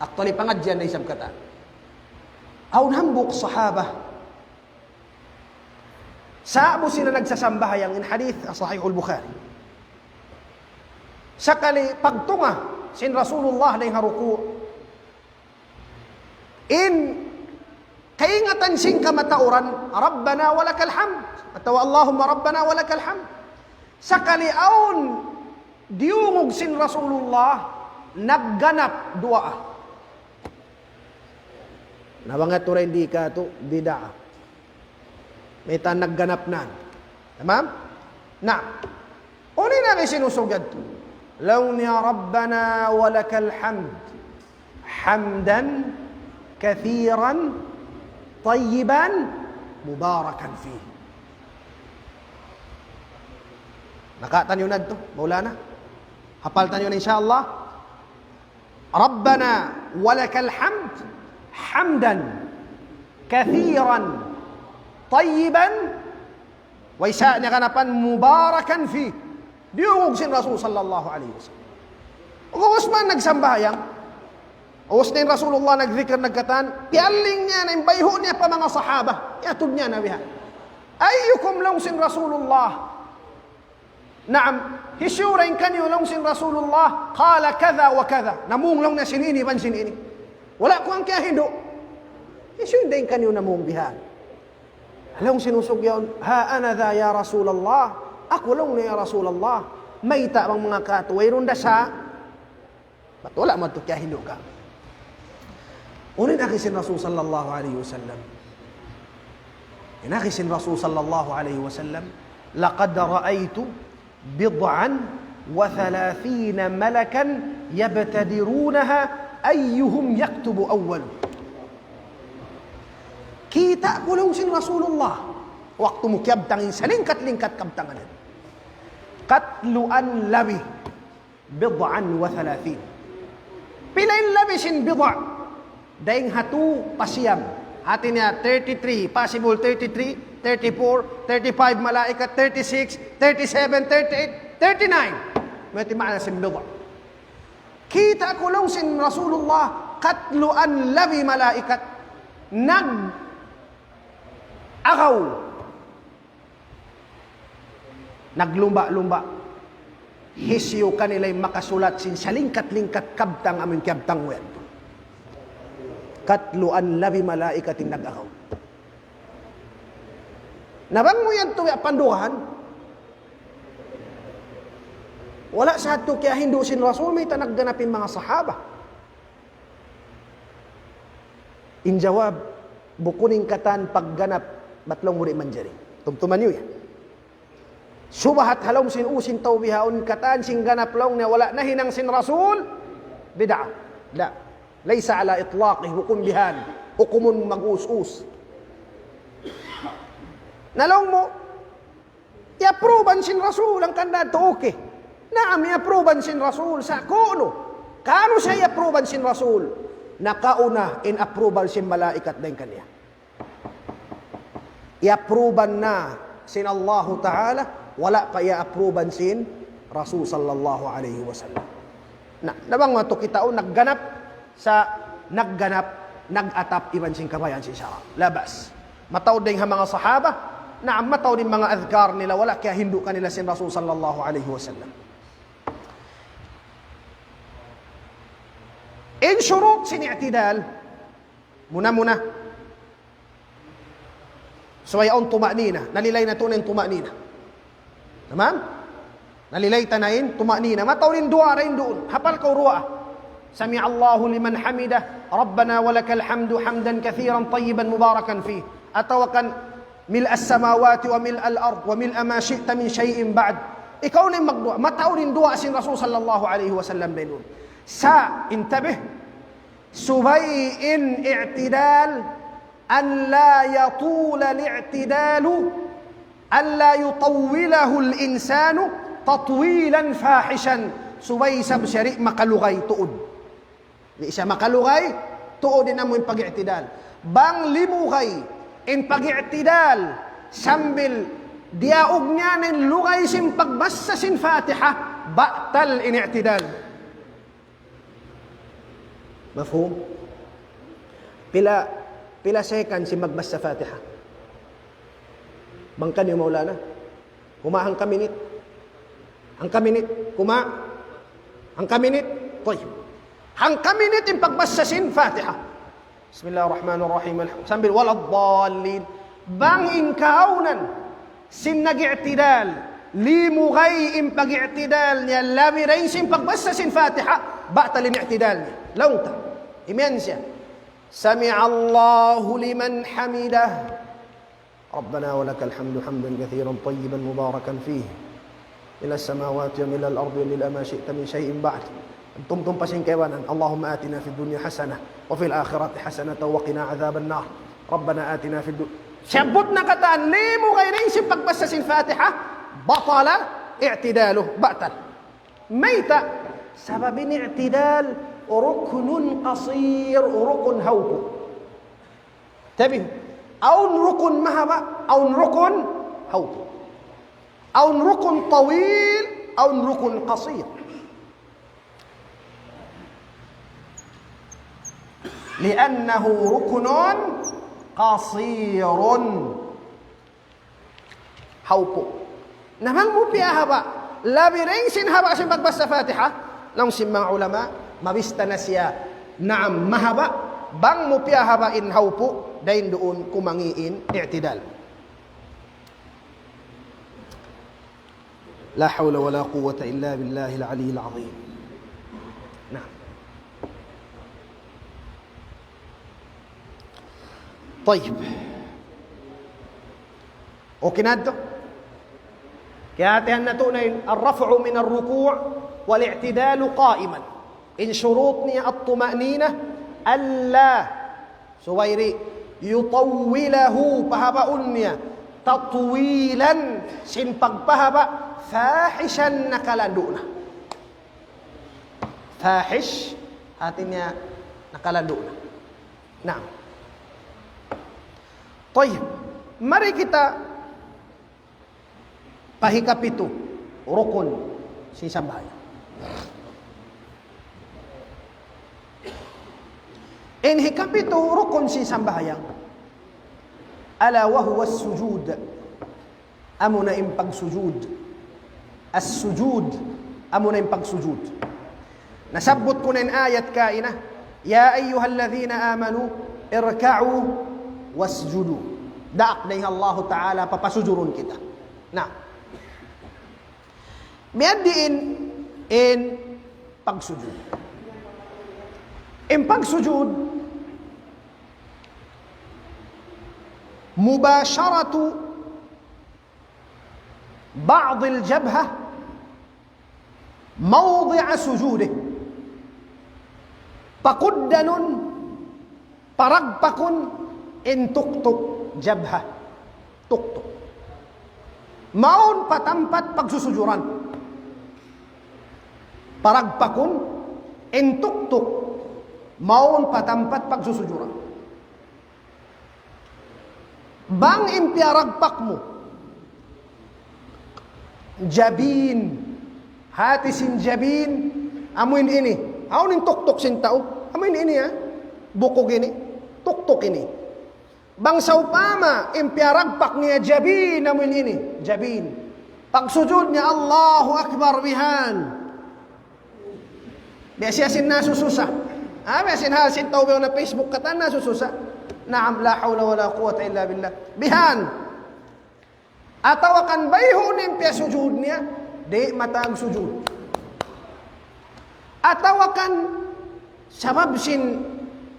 Actually, pangadjian na isab katan. Awn hambuuk sahaba. Sa'bu sila nagsasambahayang, in hadith Sahihul Bukhari. Sakali pagtunga' sin Rasulullah dayn ha ruku', in kaingatan sin kamatauran, "Rabbana walakal hamd," atawa "Allahumma rabbana walakal hamd." Sakali awn diyungug sin Rasulullah, nagganap duwaa. Na manga turay di' katu', bid'ah. Mayta' nagganap na. Tamam? Na, unu in agi sin usug yadtu? Laung niya, "Rabbana walakal hamd, hamdan kathiran tayyiban mubarakan fih." Nakataniyu na yadtu, Maulana? Hapal taniyu na, insya Allah? "Rabbana walakal hamd, hamdan kathiran tayyiban," way sa' niya ganapan, "mubarakan fih." Diyungug sin Rasul sallallahu alayhi wasallam. Ubus man nagsambahayang. Ubus na in Rasulullah nagdhikr nagkatan, piyalling niya na in bayhu' niya pa manga sahaba. Iyatud niya na biha'. "Ayyukum," laung sin Rasulullah. "Naam, hisiyu dayn kaniyu," laung sin Rasulullah, "qala kadha wa kadha." Namung laung niya sin ini iban sin ini. Wala' ku kiyahindu'. "Hisiyu dayn kaniyu namung bihan?" Laung sin usug yaun, "Ha ana dha ya Rasulallah." "Aku," laung niya, "ya Rasulallah." "Mayta' bang manga katu', wayruun da sa?" Bat wala' madtu kiyahindu' ka? Unu in agi sin Rasul sallallahu alayhi wasallam? In agi sin Rasul sallallahu alayhi wasallam, "Laqad ra'aytu bid'an wa thalathina malakan yabtadirunaha ayyuhum yaktubu awwal." Kita' ku, laung sin Rasulullah, waktu mu kiyabtang in salingkat-lingkat kabtangan yan. Katluan labi. Bid'an wa thalathin. Pila in labi sin bid'a? Dayn ha tu pa siyam. Hati niya thirty-three, possible thirty-three, thirty-four, thirty-five malaikat, thirty-six, thirty-seven, thirty-eight, thirty-nine. Mayta' in maana sin bid'a? Kita' ku laung sin Rasulullah, katluan labi malaikat nag-agaw, naglumba'-lumba'. Hisiyu kanila in makasulat sin salingkat-lingkat kabtang amun kiyabtang mu yan? Katluan labi malaikat in nag-agaw. Na bang mu yan tuwi' pandugahan, wala' sa tu kiyahindu' sin Rasul, mayta' nagganap in manga sahaba. In jawab, bukun in katan pagganap, bat laung mu di' manjari. Tumtuma niyu yan. Subahat ha lawm sin u sin tau bihaun katan sin ganap laung niya wala' nahinang sin Rasul, bid'a. La. ليس على إطلاقه, hukum bihan. Hukumun mag-us-us. Na laung mu, i-approvean sin Rasul hangkan da tu, okay. Naam, i-approvean sin Rasul sa' kunu'. Kunu' siya i-approvean sin Rasul? Nakauna in approval sin malaikat dayn kaniya. I-approvean na sin Allahu Ta'ala, wala' pa i-approvean sin Rasul sallallahu alayhi wasallam. Na, na bang matu kitaun nagganap sa' nagganap, nag-atap iban sin kabayaan sin sara'. La ba's. Mataud dayn ha manga sahaba, naam, mataud in manga adhkar nila, wala' kiyahindu' kanila sin Rasul sallallahu alayhi wasallam. In shurut sin i'tidal, muna-muna. Subay awn tuma'nina. Nalilay natu' na in tuma'nina. Tamam? Nalilay ta na in tuma'nina. Mataud in duwaa dayn duun. Hapal kaw duwaa. سمع الله لمن حمده، ربنا ولك الحمد حمدا كثيرا طيبا مباركا فيه. Atawa kan ملء السماوات وملء الأرض وملء ما شئت من شيء بعد. Ikaw na in magduwaa. Mataud in duwaa sin Rasul sallallahu alayhi wasallam dayn duun. Sa', intabih, subay in i'tidal, أن لا يطول الاعتدال، أن لا يطوله الإنسان تطويلا فاحشا. Subay isab siya di' makalugay tuud. Di' siya makalugay tuud in amu in pag-i'tidal. Bang limugay in pag-i'tidal sambil diyaug niya in lugay sin pagbassa sin Fatiha, batal in i'tidal. Mafhum? Pila, pila second sin magbassa Fatiha? Bang kaniyu, Maulana? Kuma hangka minit? Hangka minit? Kuma? Hangka minit? Tayyib. Hangka minit in pagbassa sin Fatiha. بسم الله الرحمن الرحيم. Sambil ولا الضالين. Bang in kaawnan sin nag-i'tidal, limugay in pag-i'tidal niya, labi dayn sin pagbassa sin Fatiha, batal in i'tidal niya. Laung ta. Imiyan siya. سمع الله لمن حمده. ربنا ولك الحمد حمدا كثيرا طيبا مباركا فيه ملء السماوات وملء الأرض وملء ما شئت من شيء بعد. Tumtum pa sin kaibanan, اللهم آتنا في الدنيا حسنة وفي الآخرة حسنة وقنا عذاب النار. ربنا آتنا في الدنيا. Siyabbut na katan, limugay na in sin pagbassa sin Fatiha, بطل اعتداله, batal. Mayta'? Sabab in i'tidal ركن قصير, rukun hawpu'. Tabi, awn rukun mahaba', awn rukun hawpu'. Awn rukun tawil, awn rukun qasir. لأنه ركن قصير. Hawpu'. Na bang mu piyahaba', labi dayn sin haba' sin pagbassa Fatiha, laung sin manga ulama, mabista na siya, naam, mahaba', bang mu piyahaba' in hawpu', dayn duun kumangi' in i'tidal. لا حول ولا قوة إلا بالله العلي العظيم. Naam. Tayyib. Okay na yadtu? Kiyahatihan natu' na in الرفع من الركوع والاعتدال قائما. In shurut niya الطمأنينة ألا, subay di', يطوله, pahabaun niya, تطويلا, sin pagpahaba', فاحشا, nakalandu' na. Fahish, hati niya nakalandu' na. Naam. Tayyib. Mari kita pa hikapitu rukun sin sambahayang. In hikapitu rukun sin sambahayang, ألا وهو السجود. Amuna in pagsujud. As-sujud. Amuna in pagsujud. Nasabbut ku na in ayat kaina, يا أيها الذين آمنوا اركعوا واسجدوا. Daak na in Allahu Ta'ala papasujurun kita. Na. Biya' diin in pagsujud. In pagsujud, مباشرة بعض الجبهة موضع سجوده. Pakuddanun, paragpakun, in tuktuk, jabha. Tuktuk. Mawn pa tampat pagsusujuran. Paragpakun, in tuktuk. Mawn pa tampat pagsusujuran. Bang in piyaragpak mu, jabin, hati sin jabin, amu in ini. Hawnu in tuktuk sin tau? Amu in ini, ha? Bukug ini. Tuktuk ini. Bang sawpama, in piyaragpak niya jabin, amu in ini. Jabin. Pagsujud niya, Allahu Akbar, bihan. Biya' siya sin nasususa. Ah, biya' sin hal sin tau biya' na Facebook katan nasususa. Naam, لا حول ولا قوة إلا بالله. Bihan. Atawa kan bayhu' in piyasujud niya, di' matag sujud. Atawa kan sabab sin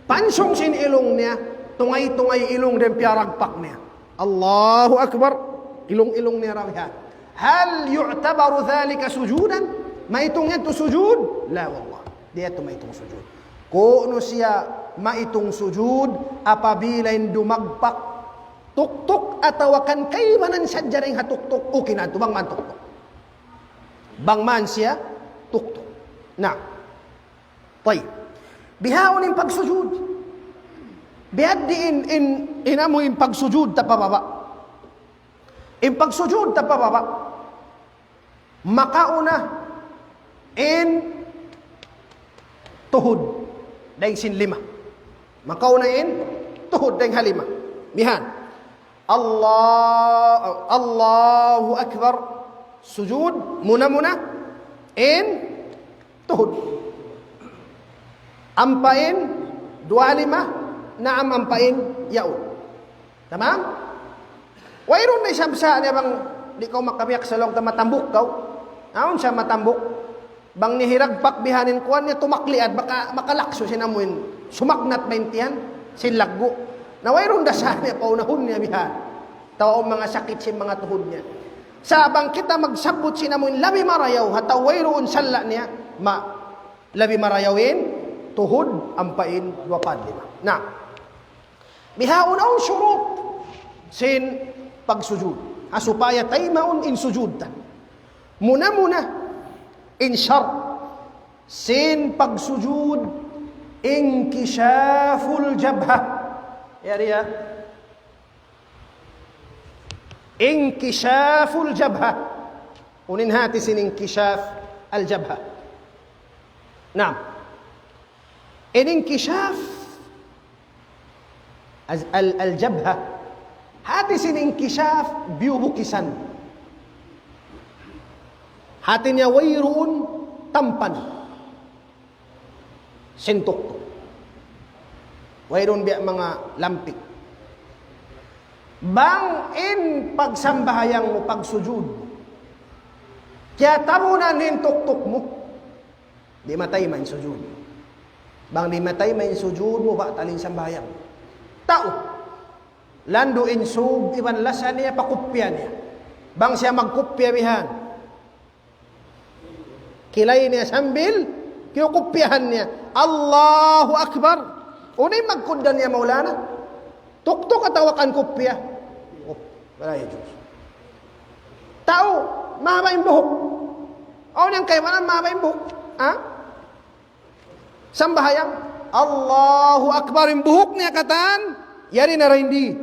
pansung sin ilung niya, tungay-tungay ilung dayn piyaragpak niya. Allahu Akbar. Ilung-ilung niya ra bihan. هل يعتبر ذلك سجودا؟ Maitung yadtu sujud? لا والله. Di' yadtu maitung sujud. Ku'nu siya maitung sujud apabila in dumagpak tuktuk atawa kan kaibanan sadja dayn ha tuktuk, okay na yadtu, bang man tuktuk. Bang man siya tuktuk. Na. Tayyib. Bihaun in pagsujud. Biya' diin in, in amu in pagsujud ta pababa'. In pagsujud ta pababa'. Makauna in tuhud dayn sin lima. Makauna in tuhud dayn ha lima. Bihan. Allah, Allahu Akbar. Sujud, muna-muna in tuhud. Ampa in duwa lima, naam ampa in yaun. Tamam? Wayruun da isab sa' niya bang di' kaw makabiyak sa' laung ta matambuk kaw. Awn sa' matambuk. Bang nihiragpak bihan in kuwan niya tumakliad, maka-, makalaksu sin amuin. Sumagnat ba in tiyan? Sin laggu'. Na wayruun da sa' niya paunahun niya bihan. Atawa awn manga sakit sin manga tuhud niya. Sa' bang kita magsabbut sin amuin labi marayaw, atawa wayruun salla' niya, ma-, labi marayaw in tuhud ampa in duwa pa lima. Na. Bihaun awn shurut sin pagsujud. Ha supaya taymaun in sujud ta. Muna-muna in shart sin pagsujud inkishaful jabha. Yari ya. Inkishaful jabha. Unu in hati sin inkishaf al-jabha. Naam. In inkishaf al-, al-, al-jabha. Hati sin inkishaf biyubukisan. Hati niya wayruun tampan sin tuktuk. Wayruun biya' manga lampik. Bang in pagsambahayang mu, pagsujud, kiyatabunan in tuktuk mu, di' matayma in sujud. Bang di' matayma in sujud mu, batal in sambahayang. Tau, landu' in sug iban lasa niya pa kupya niya. Bang siya magkupya bihan. Kilay niya sambil kiyukupyahan niya. Allahu Akbar. Unu in magkugdan niya, Maulana? Tuktuk atawa kan kupya? Oh, wala yajuz. Tau, mahaba' in buhuk. Awn kaibanan mahaba' in buhuk. Ha? Sambahayang. Allahu Akbar, in buhuk niya katan, yari na ra in di.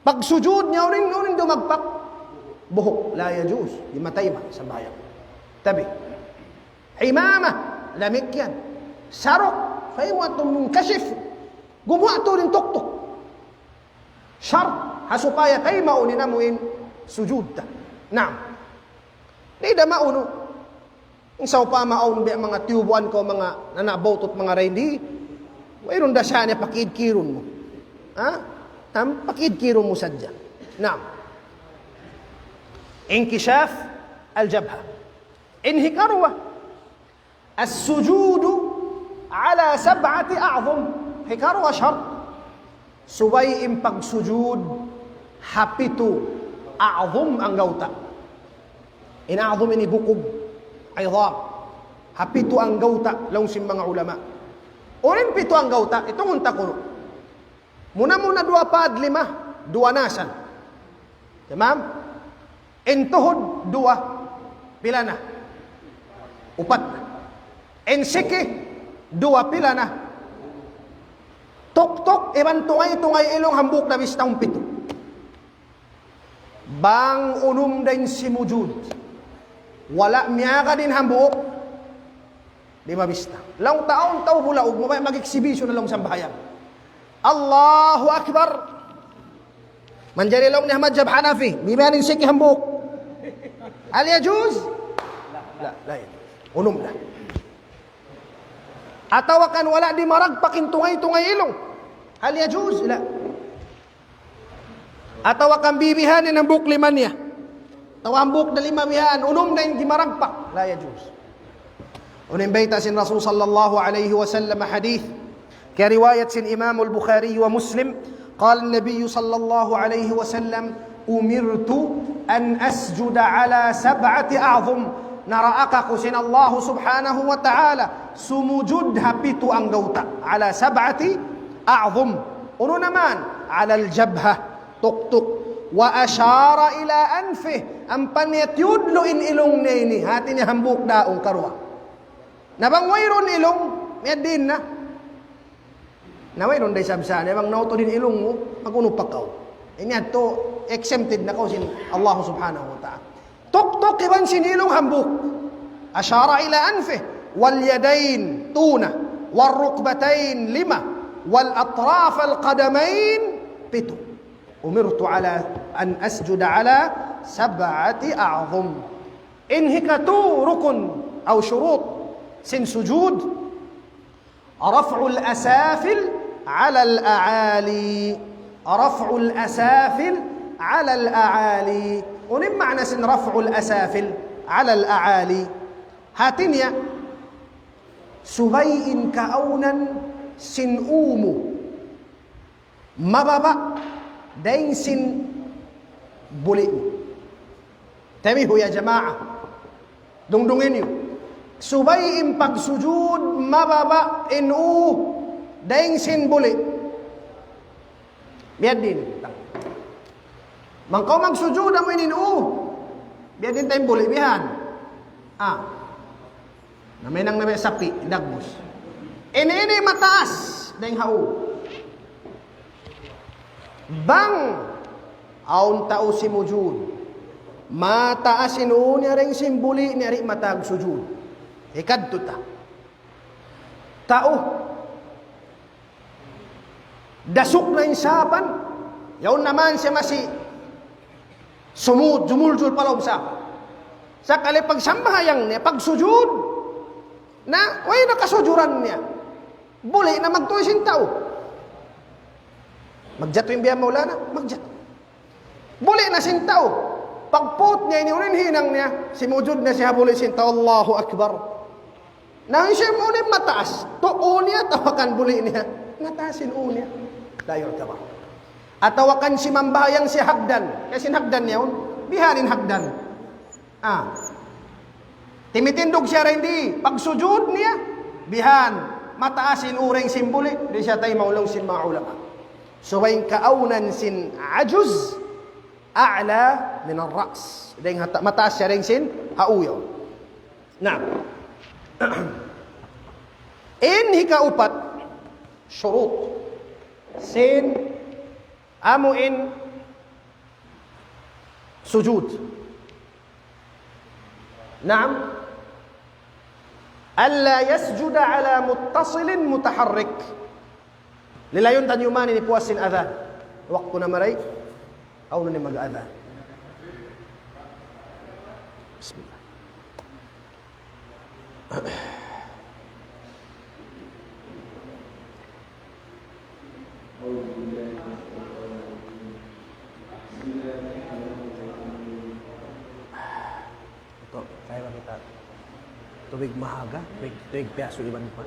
Pagsujud niya, unu in, unu in dumagpak? Buhuk. لا يجوز. Di' matayma' sambahayang. Tabi. Imamah, damikkiyan. Saruk, فهي منكشف. Gumuwa' tuud in tuktuk. Shart, ha supaya taymaun in amu in sujud ta. Naam. Di' da maunu. Sawpama awn biya' manga tiyubuan kaw, manga nanabaw tut manga rendi. Wayruun da siya niya, pakidkirun mu. Ha? Am, pakidkirun mu sadja. Naam. انكشاف الجبهة. In hikaruwa, السجود على سبعة أعظم. Hikaruwa shart, subay in pagsujud ha pitu a'zum anggawta'. In a'zum ini bukug, idham. Ha pitu anggawta', laung sin manga ulama. Unu in pitu anggawta', itungun ta kunu'. Muna-muna duwa pa lima, duwa na san. Tamam? In tuhud, duwa, pila na? Upat na. In siki, duwa, pila na? Tuktuk iban tungay-tungay ilung hambuuk na bista, umpitu. Bang unum da in simujud, wala' miyagad in hambuuk, di' mabista. Laung ta awn tau bulaug, mabaya' mag-exhibition na laung sambahayang. Allahu Akbar. Manjari laung niya ha madhab Hanafi, bibihan in siki hambuuk. هل يجوز؟ La, la, unum da. Atawa kan wala' di' maragpak in tungay-tungay ilung. هل يجوز؟ La. Atawa kan bibihan in hambuuk lima niya. Atawa hambuuk da lima bihan, unum da in di' maragpak. لا يجوز. Unu in bayta' sin Rasul sallallahu alayhi wasallam, hadith. Kiyariwayat sin Imam al-Bukhari wa Muslim. قال النبي صلى الله عليه وسلم: أمرت أن أسجد على سبعة أعظم. Naraak aku sin Allah subhanahu wa ta'ala sumujud ha pitu anggawta'. على سبعة أعظم. Unu na man? على الجبهة. Tuktuk. وأشار إلى أنفه. Ampa niya tiyudlu' in ilung niya ini. Hati niya hambuuk daun karuwa. Na bang wayruun ilung, miyadin na. Na wayruun da isab sa, na bang nautud in ilung mu, mag-unu pa kaw. Ini yadtu exempted na kaw sin Allah subhanahu wa ta'ala. Tuktuk iban sin ilung hambuuk. أشار إلى أنفه. واليدين, tū na. والركبتين, lima. وأطراف القدمين, pitu. أمرت على أن أسجد على سبعة أعظم. In hikatū rukun aw shurut sin sujud, رفع الأسافل على الأعالي. رفع الأسافل على الأعالي. Unu in maana sin رفع الأسافل على الأعالي? Hati niya, subay in kaawnan sin ū mu mababa' dayn sin buli' mu. Tabihu ya jamaa. Dungdungi niyu. Subay in pagsujud mababa' in ū dayn sin buli'. Biya' diin. Bang kaw magsujud amu ini in ū, biya' diin ta in buli', bihan. Ah. Na mahinang na biya' sapi', dagbus. Ini, ini mataas dayn ha ū. Bang awn tau simujud, mataas in ū niya dayn sin buli' niya, di' mataas sujud. Hikadtu ta. Tau dasuk na in sapan, yaun na man siya masi sumud, jumuljul pa lawm sapan. Sakali pagsambahayang niya, pagsujud, na, way na kasujuran niya. Buli' na magtuy sin tau. Magjatu in biya' Maulana, magjatu. Buli' na sin tau. Pagput niya ini, unu in hinang niya? Simujud na siya ha buli' sin tau. Allahu Akbar. Na siya, unu in mataas? Tuu niya atawa kan buli' niya? Mataas in ū niya. La yu'tabar. Atawa kan simambahayang siya hagdan. Kaya sin hagdan niya yaun. Bihan in hagdan. Ah. Timitindug siya dayn di, pagsujud niya, bihan, mataas in ū dayn sin buli', di' siya taymaun laung sin manga ulama. Subay in kaawnan sin ajuz, a'la min ar-ra's. Dayn ha ta-, mataas siya dayn sin ha ū yaun. Na. In hikaupat, shurut. Sin amu in sujud. Naam. ألا يسجد على متصل متحرك. Lilayun taniyu man ini puas sin adhan. Waktu na marayaw, awn na in mag-adhan. Bismillah. Ito, kaya ba kita tubig mahaga? Tubig, tubig piyasu iban pa.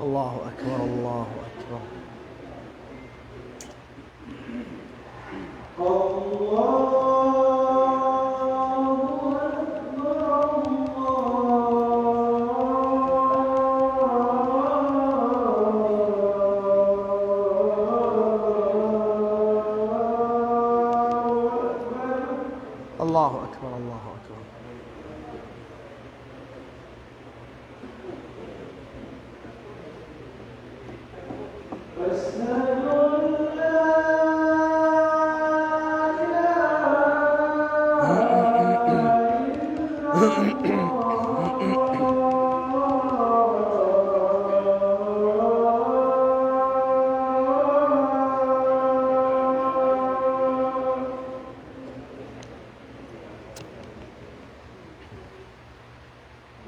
الله أكبر، الله أكبر. الله أكبر، الله أكبر. أشهد أن لا إله إلا الله.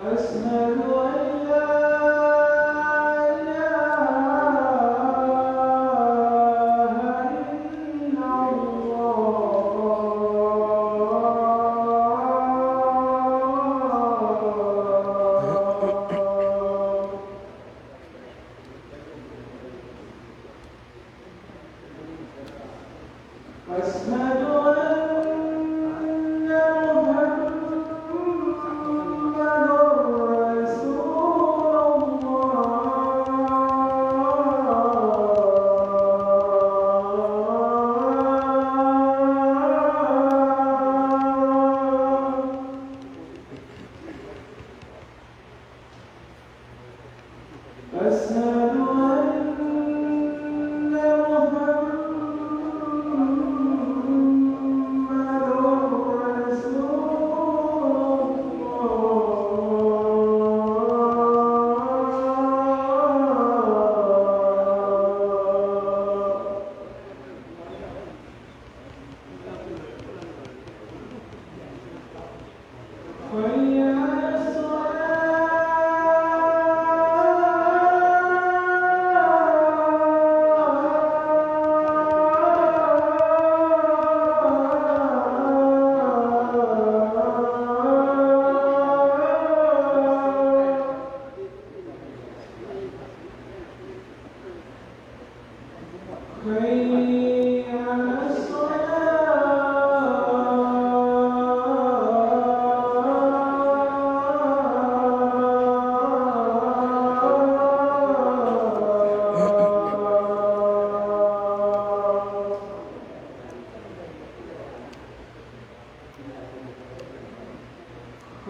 أشهد أن لا إله إلا الله. أشهد أن محمدا رسول الله. أشهد أن محمدا رسول الله. حي على الصلاة. حي على الصلاة.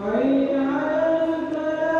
حي على الفلاح.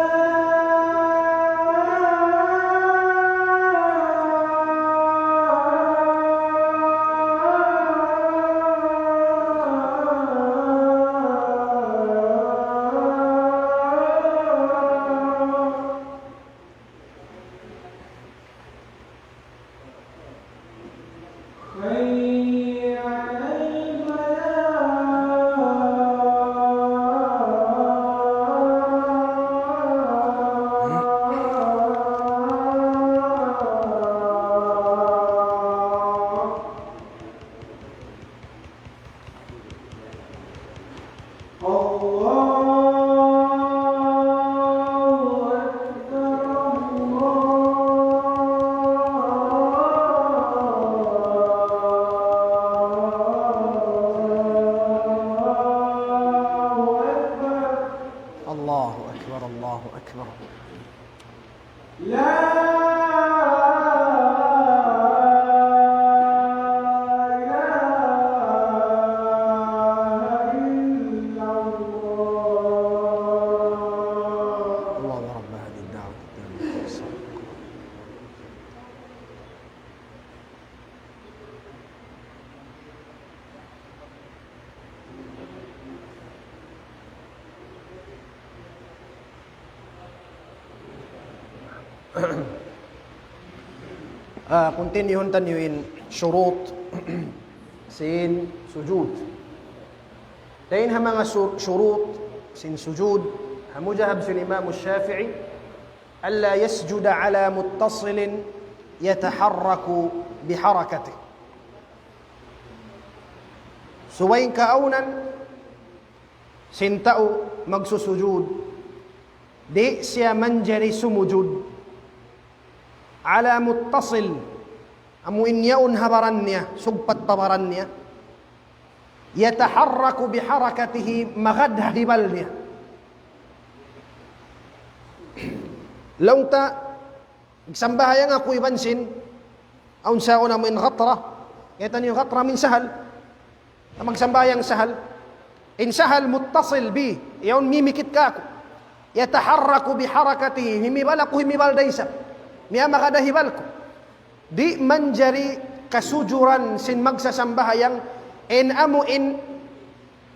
Ah, continue taniyu in shurut sin sujud. Dayn ha manga su-, shurut sin sujud, ha madhhab sin Imam Shafi'i, ألا يسجد على متصل يتحرك بحركته. Subay in kaawnan sin tau magsusujud, di' siya manjari sumujud ala muttasil, amu in yaun ha baran niya, sugpat pa baran niya, yataharraku biharakatihi, magad ha hibal niya. Laung ta, nagsambahayang aku iban sin, awn sa awn amu in ghatra, kaya taniyu ghatra min sahal, na magsambahayang sahal. In sahal muttasil bi, yaun mimikit kaku'. Yataharraku biharakatihi, himibal aku, himibal da isab. Miyamagad ha hibal ku. Di' manjari kasujuran sin magsasambahayang, in amu in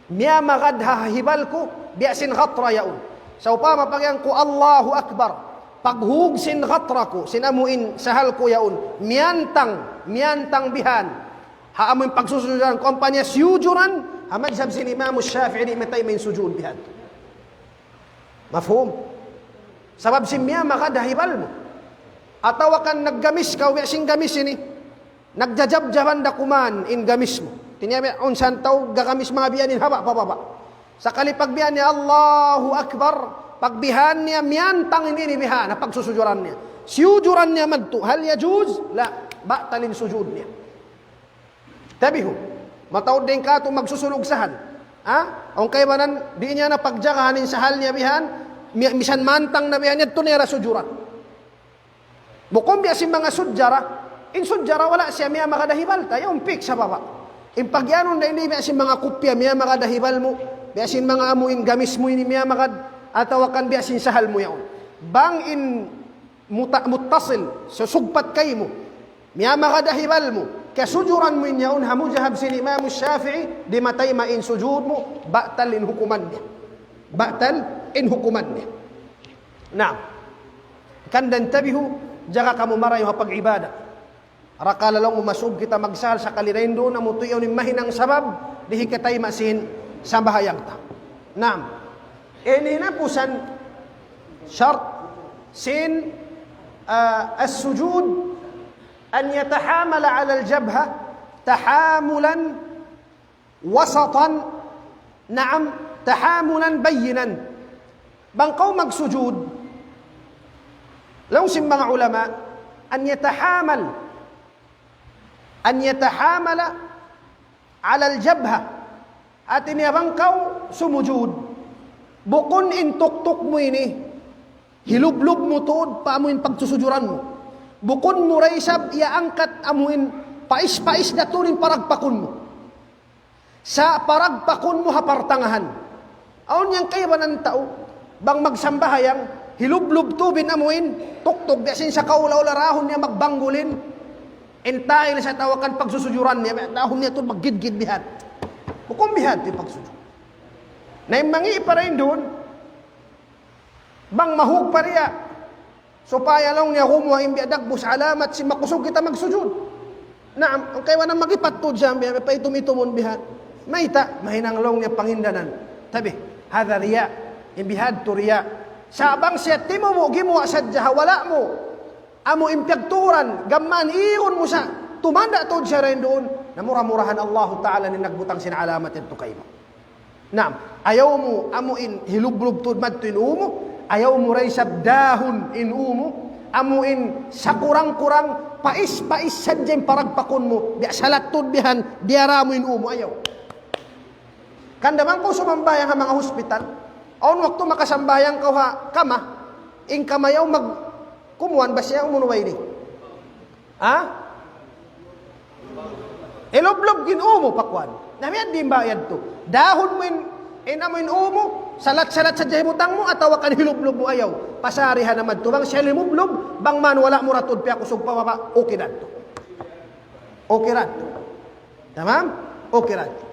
miyamagad ha hibal ku, biya' sin ghatra yaun. Sawpama pag'iyan ku Allahu Akbar, paghug sin ghatra ku, sin amu in sahal ku yaun, miyantang, miyantang bihan ha amu in pagsusujuran ku, ampa niya siyujuran, ha madhhab sin Imam Shafi'i, di' matayma' in sujud bihan. Mafhum? Sabab sin miyamagad ha hibal mu. Atawa kan naggamis kaw, biya' sin gamis ini. Nagjajabjaban da kuman in gamis mu. Tiniya biya' unsan tau gagamis manga biya' ini, haba' pa baba'. Sakali pagbihan niya Allahu Akbar, pagbihan niya miyantang ini, ini bihan, ha pagsusujuran niya. Siyujuran niya madtu, hal yajuz? La, batal in sujud niya. Tabihu. Mataud dayn katu' magsusulug sahal. Ha? Awn kaibanan, di' niya na pagjagahan in sahal niya bihan, mi-, misan mantang na bihan, yadtu niya ra sujuran. Bukun biya' sin manga sujjara, in sujjara wala' siya miyamagad ha hibal ta, yaun fix ha baba'. In pag'iyanun da ini biya' sin manga kupya, miyamagad ha hibal mu, biya' sin manga amu in gamis mu ini miyamagad, atawa kan biya' sin sahal mu yaun. Bang in muta-, muttasil, susugpat kaymu, miyamagad ha hibal mu, kasujuran mu in yaun ha madhhab sin Imam Shafi'i, di' matayma' in sujud mu, batal in hukuman niya. Batal in hukuman niya. Naam. Hangkan da tabihu, jaga kamu marayaw ha pag-ibadat. Rakala' laung mu masub kita magsahal sakali dayn duun, amu tuud yaun in mahinang sabab, di' hikatayma' sin sambahayang ta. Naam. In hinapusan shart sin, ah, as-sujud an yatahamala ala al-jabha tahamulan wasatan, naam, tahamulan bayyinan. Bang kaw magsujud, laung sin manga ulama, an yatahamal, an yatahamala ala al-jabha. Hati niya bang kaw sumujud, bukun in tuktuk mu ini, hilublub mu tuud pa amu in pagsusujuran mu. Bukun mu da isab iyaangkat amu in pais-pais da tuud in paragpakun mu. Sa' paragpakun mu ha partangahan. Awn yan kaibanan tau, bang magsambahayang, hilublub tuud in amu in tuktuk, biya' sin sa kaula-ula dahun niya magbanggulin, in tiles atawa kan pagsusujuran niya, dahun niya tuud maggidgid bihan. Bukun bihan in pagsujud. Na in mangi' pa dayn duun, bang mahug pa riya, supaya laung niya gumuwa' in biya' dagbus alamat sin makusug kita magsujud. Naam, hangkan kaibanan magipat tuud siya, biya' paitum-itumun bihan. Mayta', mahinang laung niya pangindanan. Tabi, hadha riya', in bihadtu riya'. Sa' bang siya timubu' gimuwa' sadja ha wala' mu amu in piyagtuuran, gam mayan igun mu sa, tumanda' tuud siya dayn duun, na mura-murahan Allahu Ta'ala in nagbutang sin alamat yadtu kaymu. Naam, ayaw mu, amu in hilublub tuud madtu in ū mu, ayaw mu da isab dahun in ū mu, amu in sakurang-kurang, pais-pais sadja in paragpakun mu, biya' salat tuud bihan, diyara mu in ū mu, ayaw. Hangkan da bang kaw sumambahayang ha manga hospital, awn waktu makasambahayang kaw ha kama, in kama yaun mag-, kumuan ba siya, umunu ba ini? Ha? Hilublub in ū mu pa kuwan. Na biya' diin ba yadtu? Dahun mu in, in amu in ū mu, salat-salat sadja hibutang mu, atawa kan hilublub mu, ayaw. Pasarihan naman tu, bang siya hilublub, bang man wala' mu da tuud piyakusug pa baba', okay da tu. Okay da tu. Tamam? Okay da tu.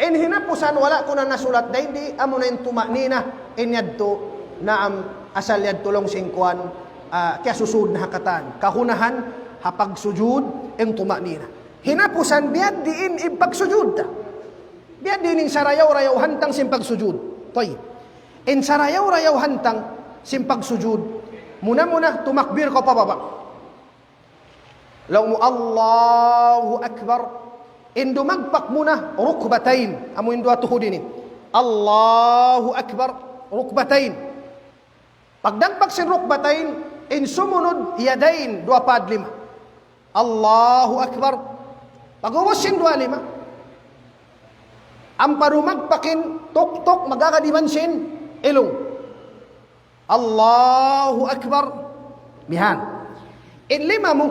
In hinapusan wala' ku na nasulat dayn di, amu na in tuma'nina, in yadtu, naam, asal yadtu laung sin kuwan, ah, kiyasusuud na ha katan. Kahunahan ha pagsujud in tuma'nina. Hinapusan biya' diin in pagsujud ta. Biya' diin in sarayaw-rayaw hantang sin pagsujud. Tayyib. In sarayaw-rayaw hantang sin pagsujud. Muna-muna tumakbir kaw pababa'. Laung mu Allahu Akbar. In dumagpak muna rukbatayn. Amu in duwa tuhud ini. Allahu Akbar rukbatayn. Pagdagpak sin rukbatayn, in sumunud yadayn, duwa pad lima. Allahu Akbar. Pag'ubus sin duwa lima, ampa dumagpak in tuktuk magagad iban sin ilung. Allahu Akbar. Bihan. In lima mu,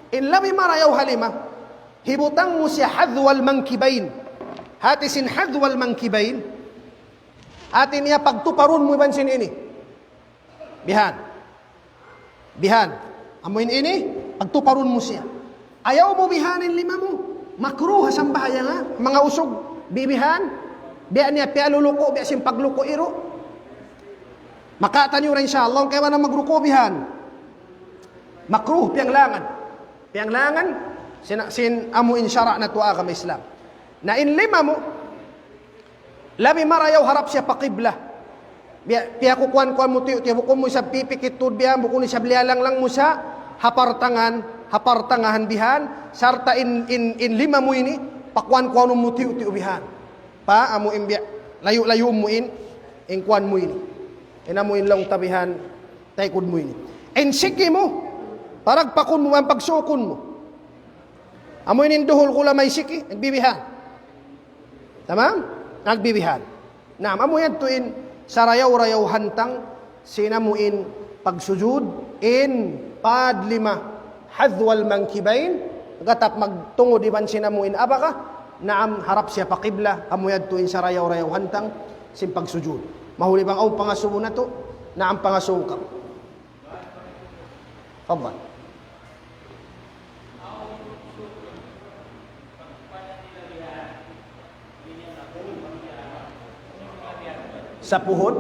in labi marayaw ha lima, hibutang mu siya hadwal mankibayn. Hati sin hadwal mankibayn, hati niya pagtuparun mu iban sin ini. Bihan. Bihan. Amu in ini, pagtuparun mu siya. Ayaw mu bihan in lima mu. Makruh ha sambahayang, ha? Manga usug, bibihan. Biya' niya piyaluluku', biya' sin pagluku' iru. Makataniyu ra, insya Allah, kaya wala' magruku' bihan. Makruh, piyanglangan. Piyanglangan, sin, sin amu in sara' natu' agama Islam. Na in lima mu, labi marayaw harap siya pa qibla. Biya', piyakukuan-kuan mu tiyu'-tiyu', bukun mu isab pipikit tuud biya', bukun isab liyalanglang mu sa, ha partangahan, ha partangahan bihan, sarta' in, in, in lima mu ini, pakuan-kuanun mu tiyu'-tiyu' bihan. Pa, amu in biya', layu'-layu' mu in, in kuan mu ini. In amu in laung ta bihan, taykud mu ini. In siki mu, paragpakun mu, in pagsukun mu. Amu in duhul kula may siki, nagbibihan. Tamam? Nagbibihan. Naam, amu yadtu in sarayaw-rayaw hantang sin amu in pagsujud, in pad lima hadwal mankibayn, gatap magtungud iban sin amu in abaka, naam, harap siya pa qibla, amu yadtu in sarayaw-rayaw hantang sin pagsujud. Mahuli bang awn pangasubu natu', naam, pangasubu kamu. Fadal. Sa puhun?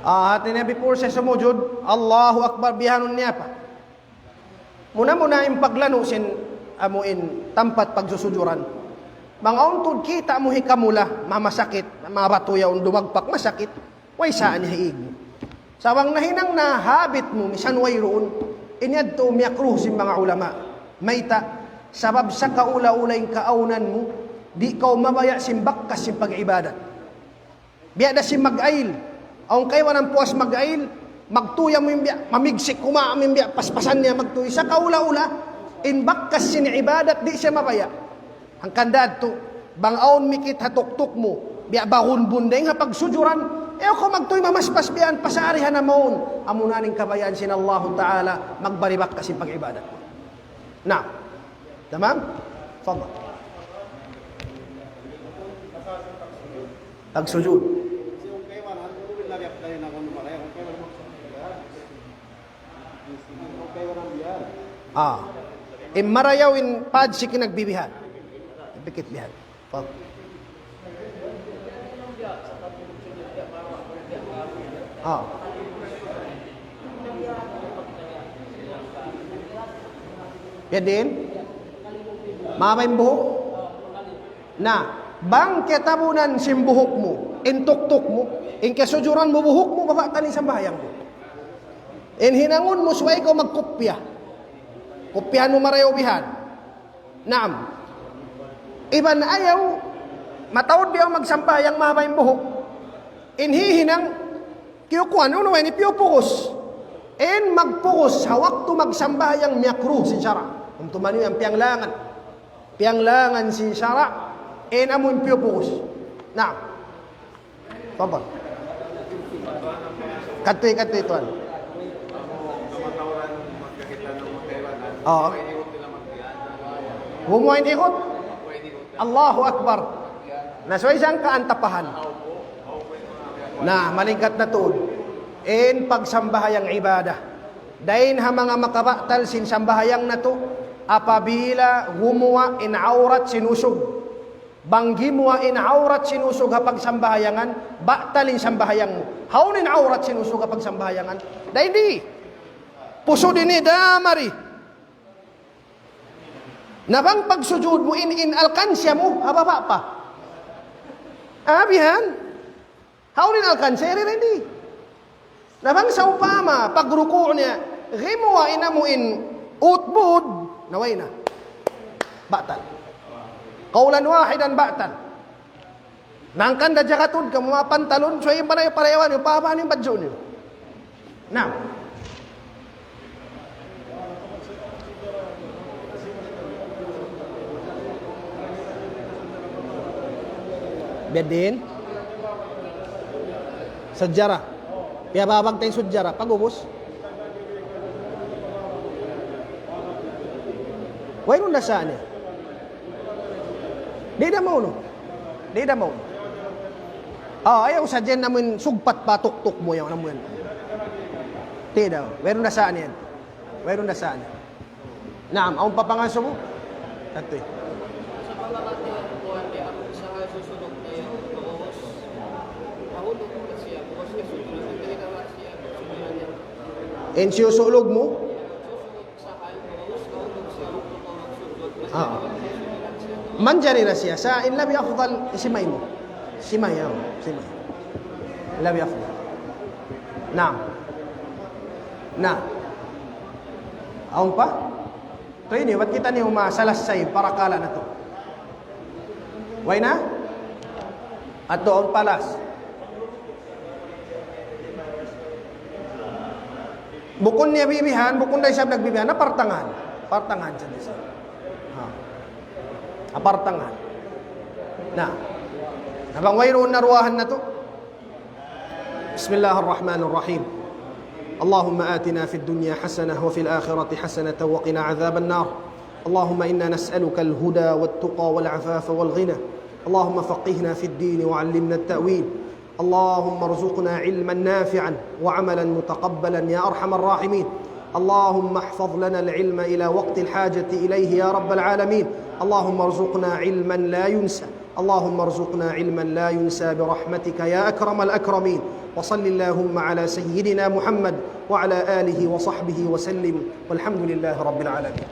Ah, hati niya before siya sumujud, Allahu Akbar, bihanun niya pa. Muna-muna in paglanu' sin amu in tampat pagsusujuran. Bang awn tuud kita' mu hikamula, mamasakit, mabatu yaun dumagpak, masakit. Way saan niya hiig. Sa' bang nahinang na habit mu, misan wayruun, in yadtu miyakruh sin manga ulama. Mayta', sabab sa kaula-ula in kaawnan mu, di' kaw mabaya' sin bakkas sin pag-ibadat. Biya' da sin mag-ayl. Awn kaibanan puas mag-ayl, magtuy amu in biya', mamigsik, kuma amu in biya', paspasan niya magtuy. Sa kaula-ula, in bakkas sin ibadat, di' siya mabaya'. Hangkan da yadtu, bang awn mikit ha tuktuk mu, biya' bagun bundeng ha pagsujuran, ayaw kaw magtuy mamaspas biya' yan, pasari ha namaun, amuna in kabayaan sin Allahu Ta'ala, magbari bakkas sin pag-ibadat. Na. Tamam? Fadal. Pagsujud. Ah. In marayaw in pad siki nagbibihan. Pikit bihan. Fadal. Ah. Biya' diin? Mahaba' in buhuk? Na, bang kiyatabunan sin buhuk mu, in tuktuk mu, in kiyasujuran mu buhuk mu, mabaya' ta in sambahayang mu. In hinangun mu subay kaw magkupya. Kupyahan mu marayaw bihan. Naam. Iban ayaw, mataud biya' magsambahayang mahaba' in buhuk. In hihinang, kiyukuan, unu ini, piyupukus. In magpukus, ha waktu magsambahayang miyakruh sin sara'. Tumtuman niyu yan, piyanglangan. Piyanglangan sin sara', in amu in piyupukus. Naam. Fadal. Katuy, katuy, tuwan. Oo. Gumuwa' in ihut. Allahu Akbar. Na, subay sangkaan tapahan. Na, malingkat na tuud. In pagsambahayang ibadah. Dayn ha manga makabatal sin sambahayang natu', apabila gumuwa' in awrat sin usug. Bang gimuwa' in awrat sin usug ha pagsambahayangan, batal in sambahayang mu. Hawnu in awrat sin usug ha pagsambahayangan? Dayn di. Pusud ini damari. Na bang pagsujud mu in, in alkansya mu, ha baba' pa. Abihan. Hawnu in alkansya, iri rin di. Na bang sawpama, pagruku' niya, gimuwa' in amu in utbud, na way na. Batal. Qawlan wahidan batal. Hangkan da jagatud kamu manga pantalon, subay in panayu-panayawan niyu, pahaba' niyu in badju' niyu. Naam. Biya' diin? Sujjara. Piyababag ta in sujjara. Pag'ubus. Wayruun da sa niya. Di' da maunu. Di' da maunu. Ah, ayaw sadja in amu in sugpat pa tuktuk mu yan, amu yan. Di' da. Wayruun da sa niya. Wayruun da sa niya. Naam, awn pa pangasubu? Katoy. In siyusulug mu? Ah. Manjari na siya. Sa' in labi afdal, simay mu. Simay, oh, simay. Labi afdal. Naam. Na. Awn pa? Tuud ini, bat kitaniyu masalassay parakala' natu'. Way na? Atu awn pa last. Bukun niya bibihan, bukun da isab nagbibihan, na partangahan. Partangahan siya di sa. Ha. Ah, partangahan. Na. Na bang wayruun na duwaahan natu'? بسم الله الرحمن الرحيم. اللهم آتنا في الدنيا حسنة وفي الآخرة حسنة وقنا عذاب النار. اللهم إنا نسألك الهدى والتقى والعفاف والغنى. اللهم فقهنا في الدين وعلمنا التأويل. اللهم ارزقنا علما نافعا وعملا متقبلا يا أرحم الراحمين. اللهم احفظ لنا العلم إلى وقت الحاجة إليه يا رب العالمين. اللهم ارزقنا علما لا ينسى. اللهم ارزقنا علما لا ينسى برحمتك يا أكرم الأكرمين. وصل اللهم على سيدنا محمد وعلى آله وصحبه وسلم. والحمد لله رب العالمين.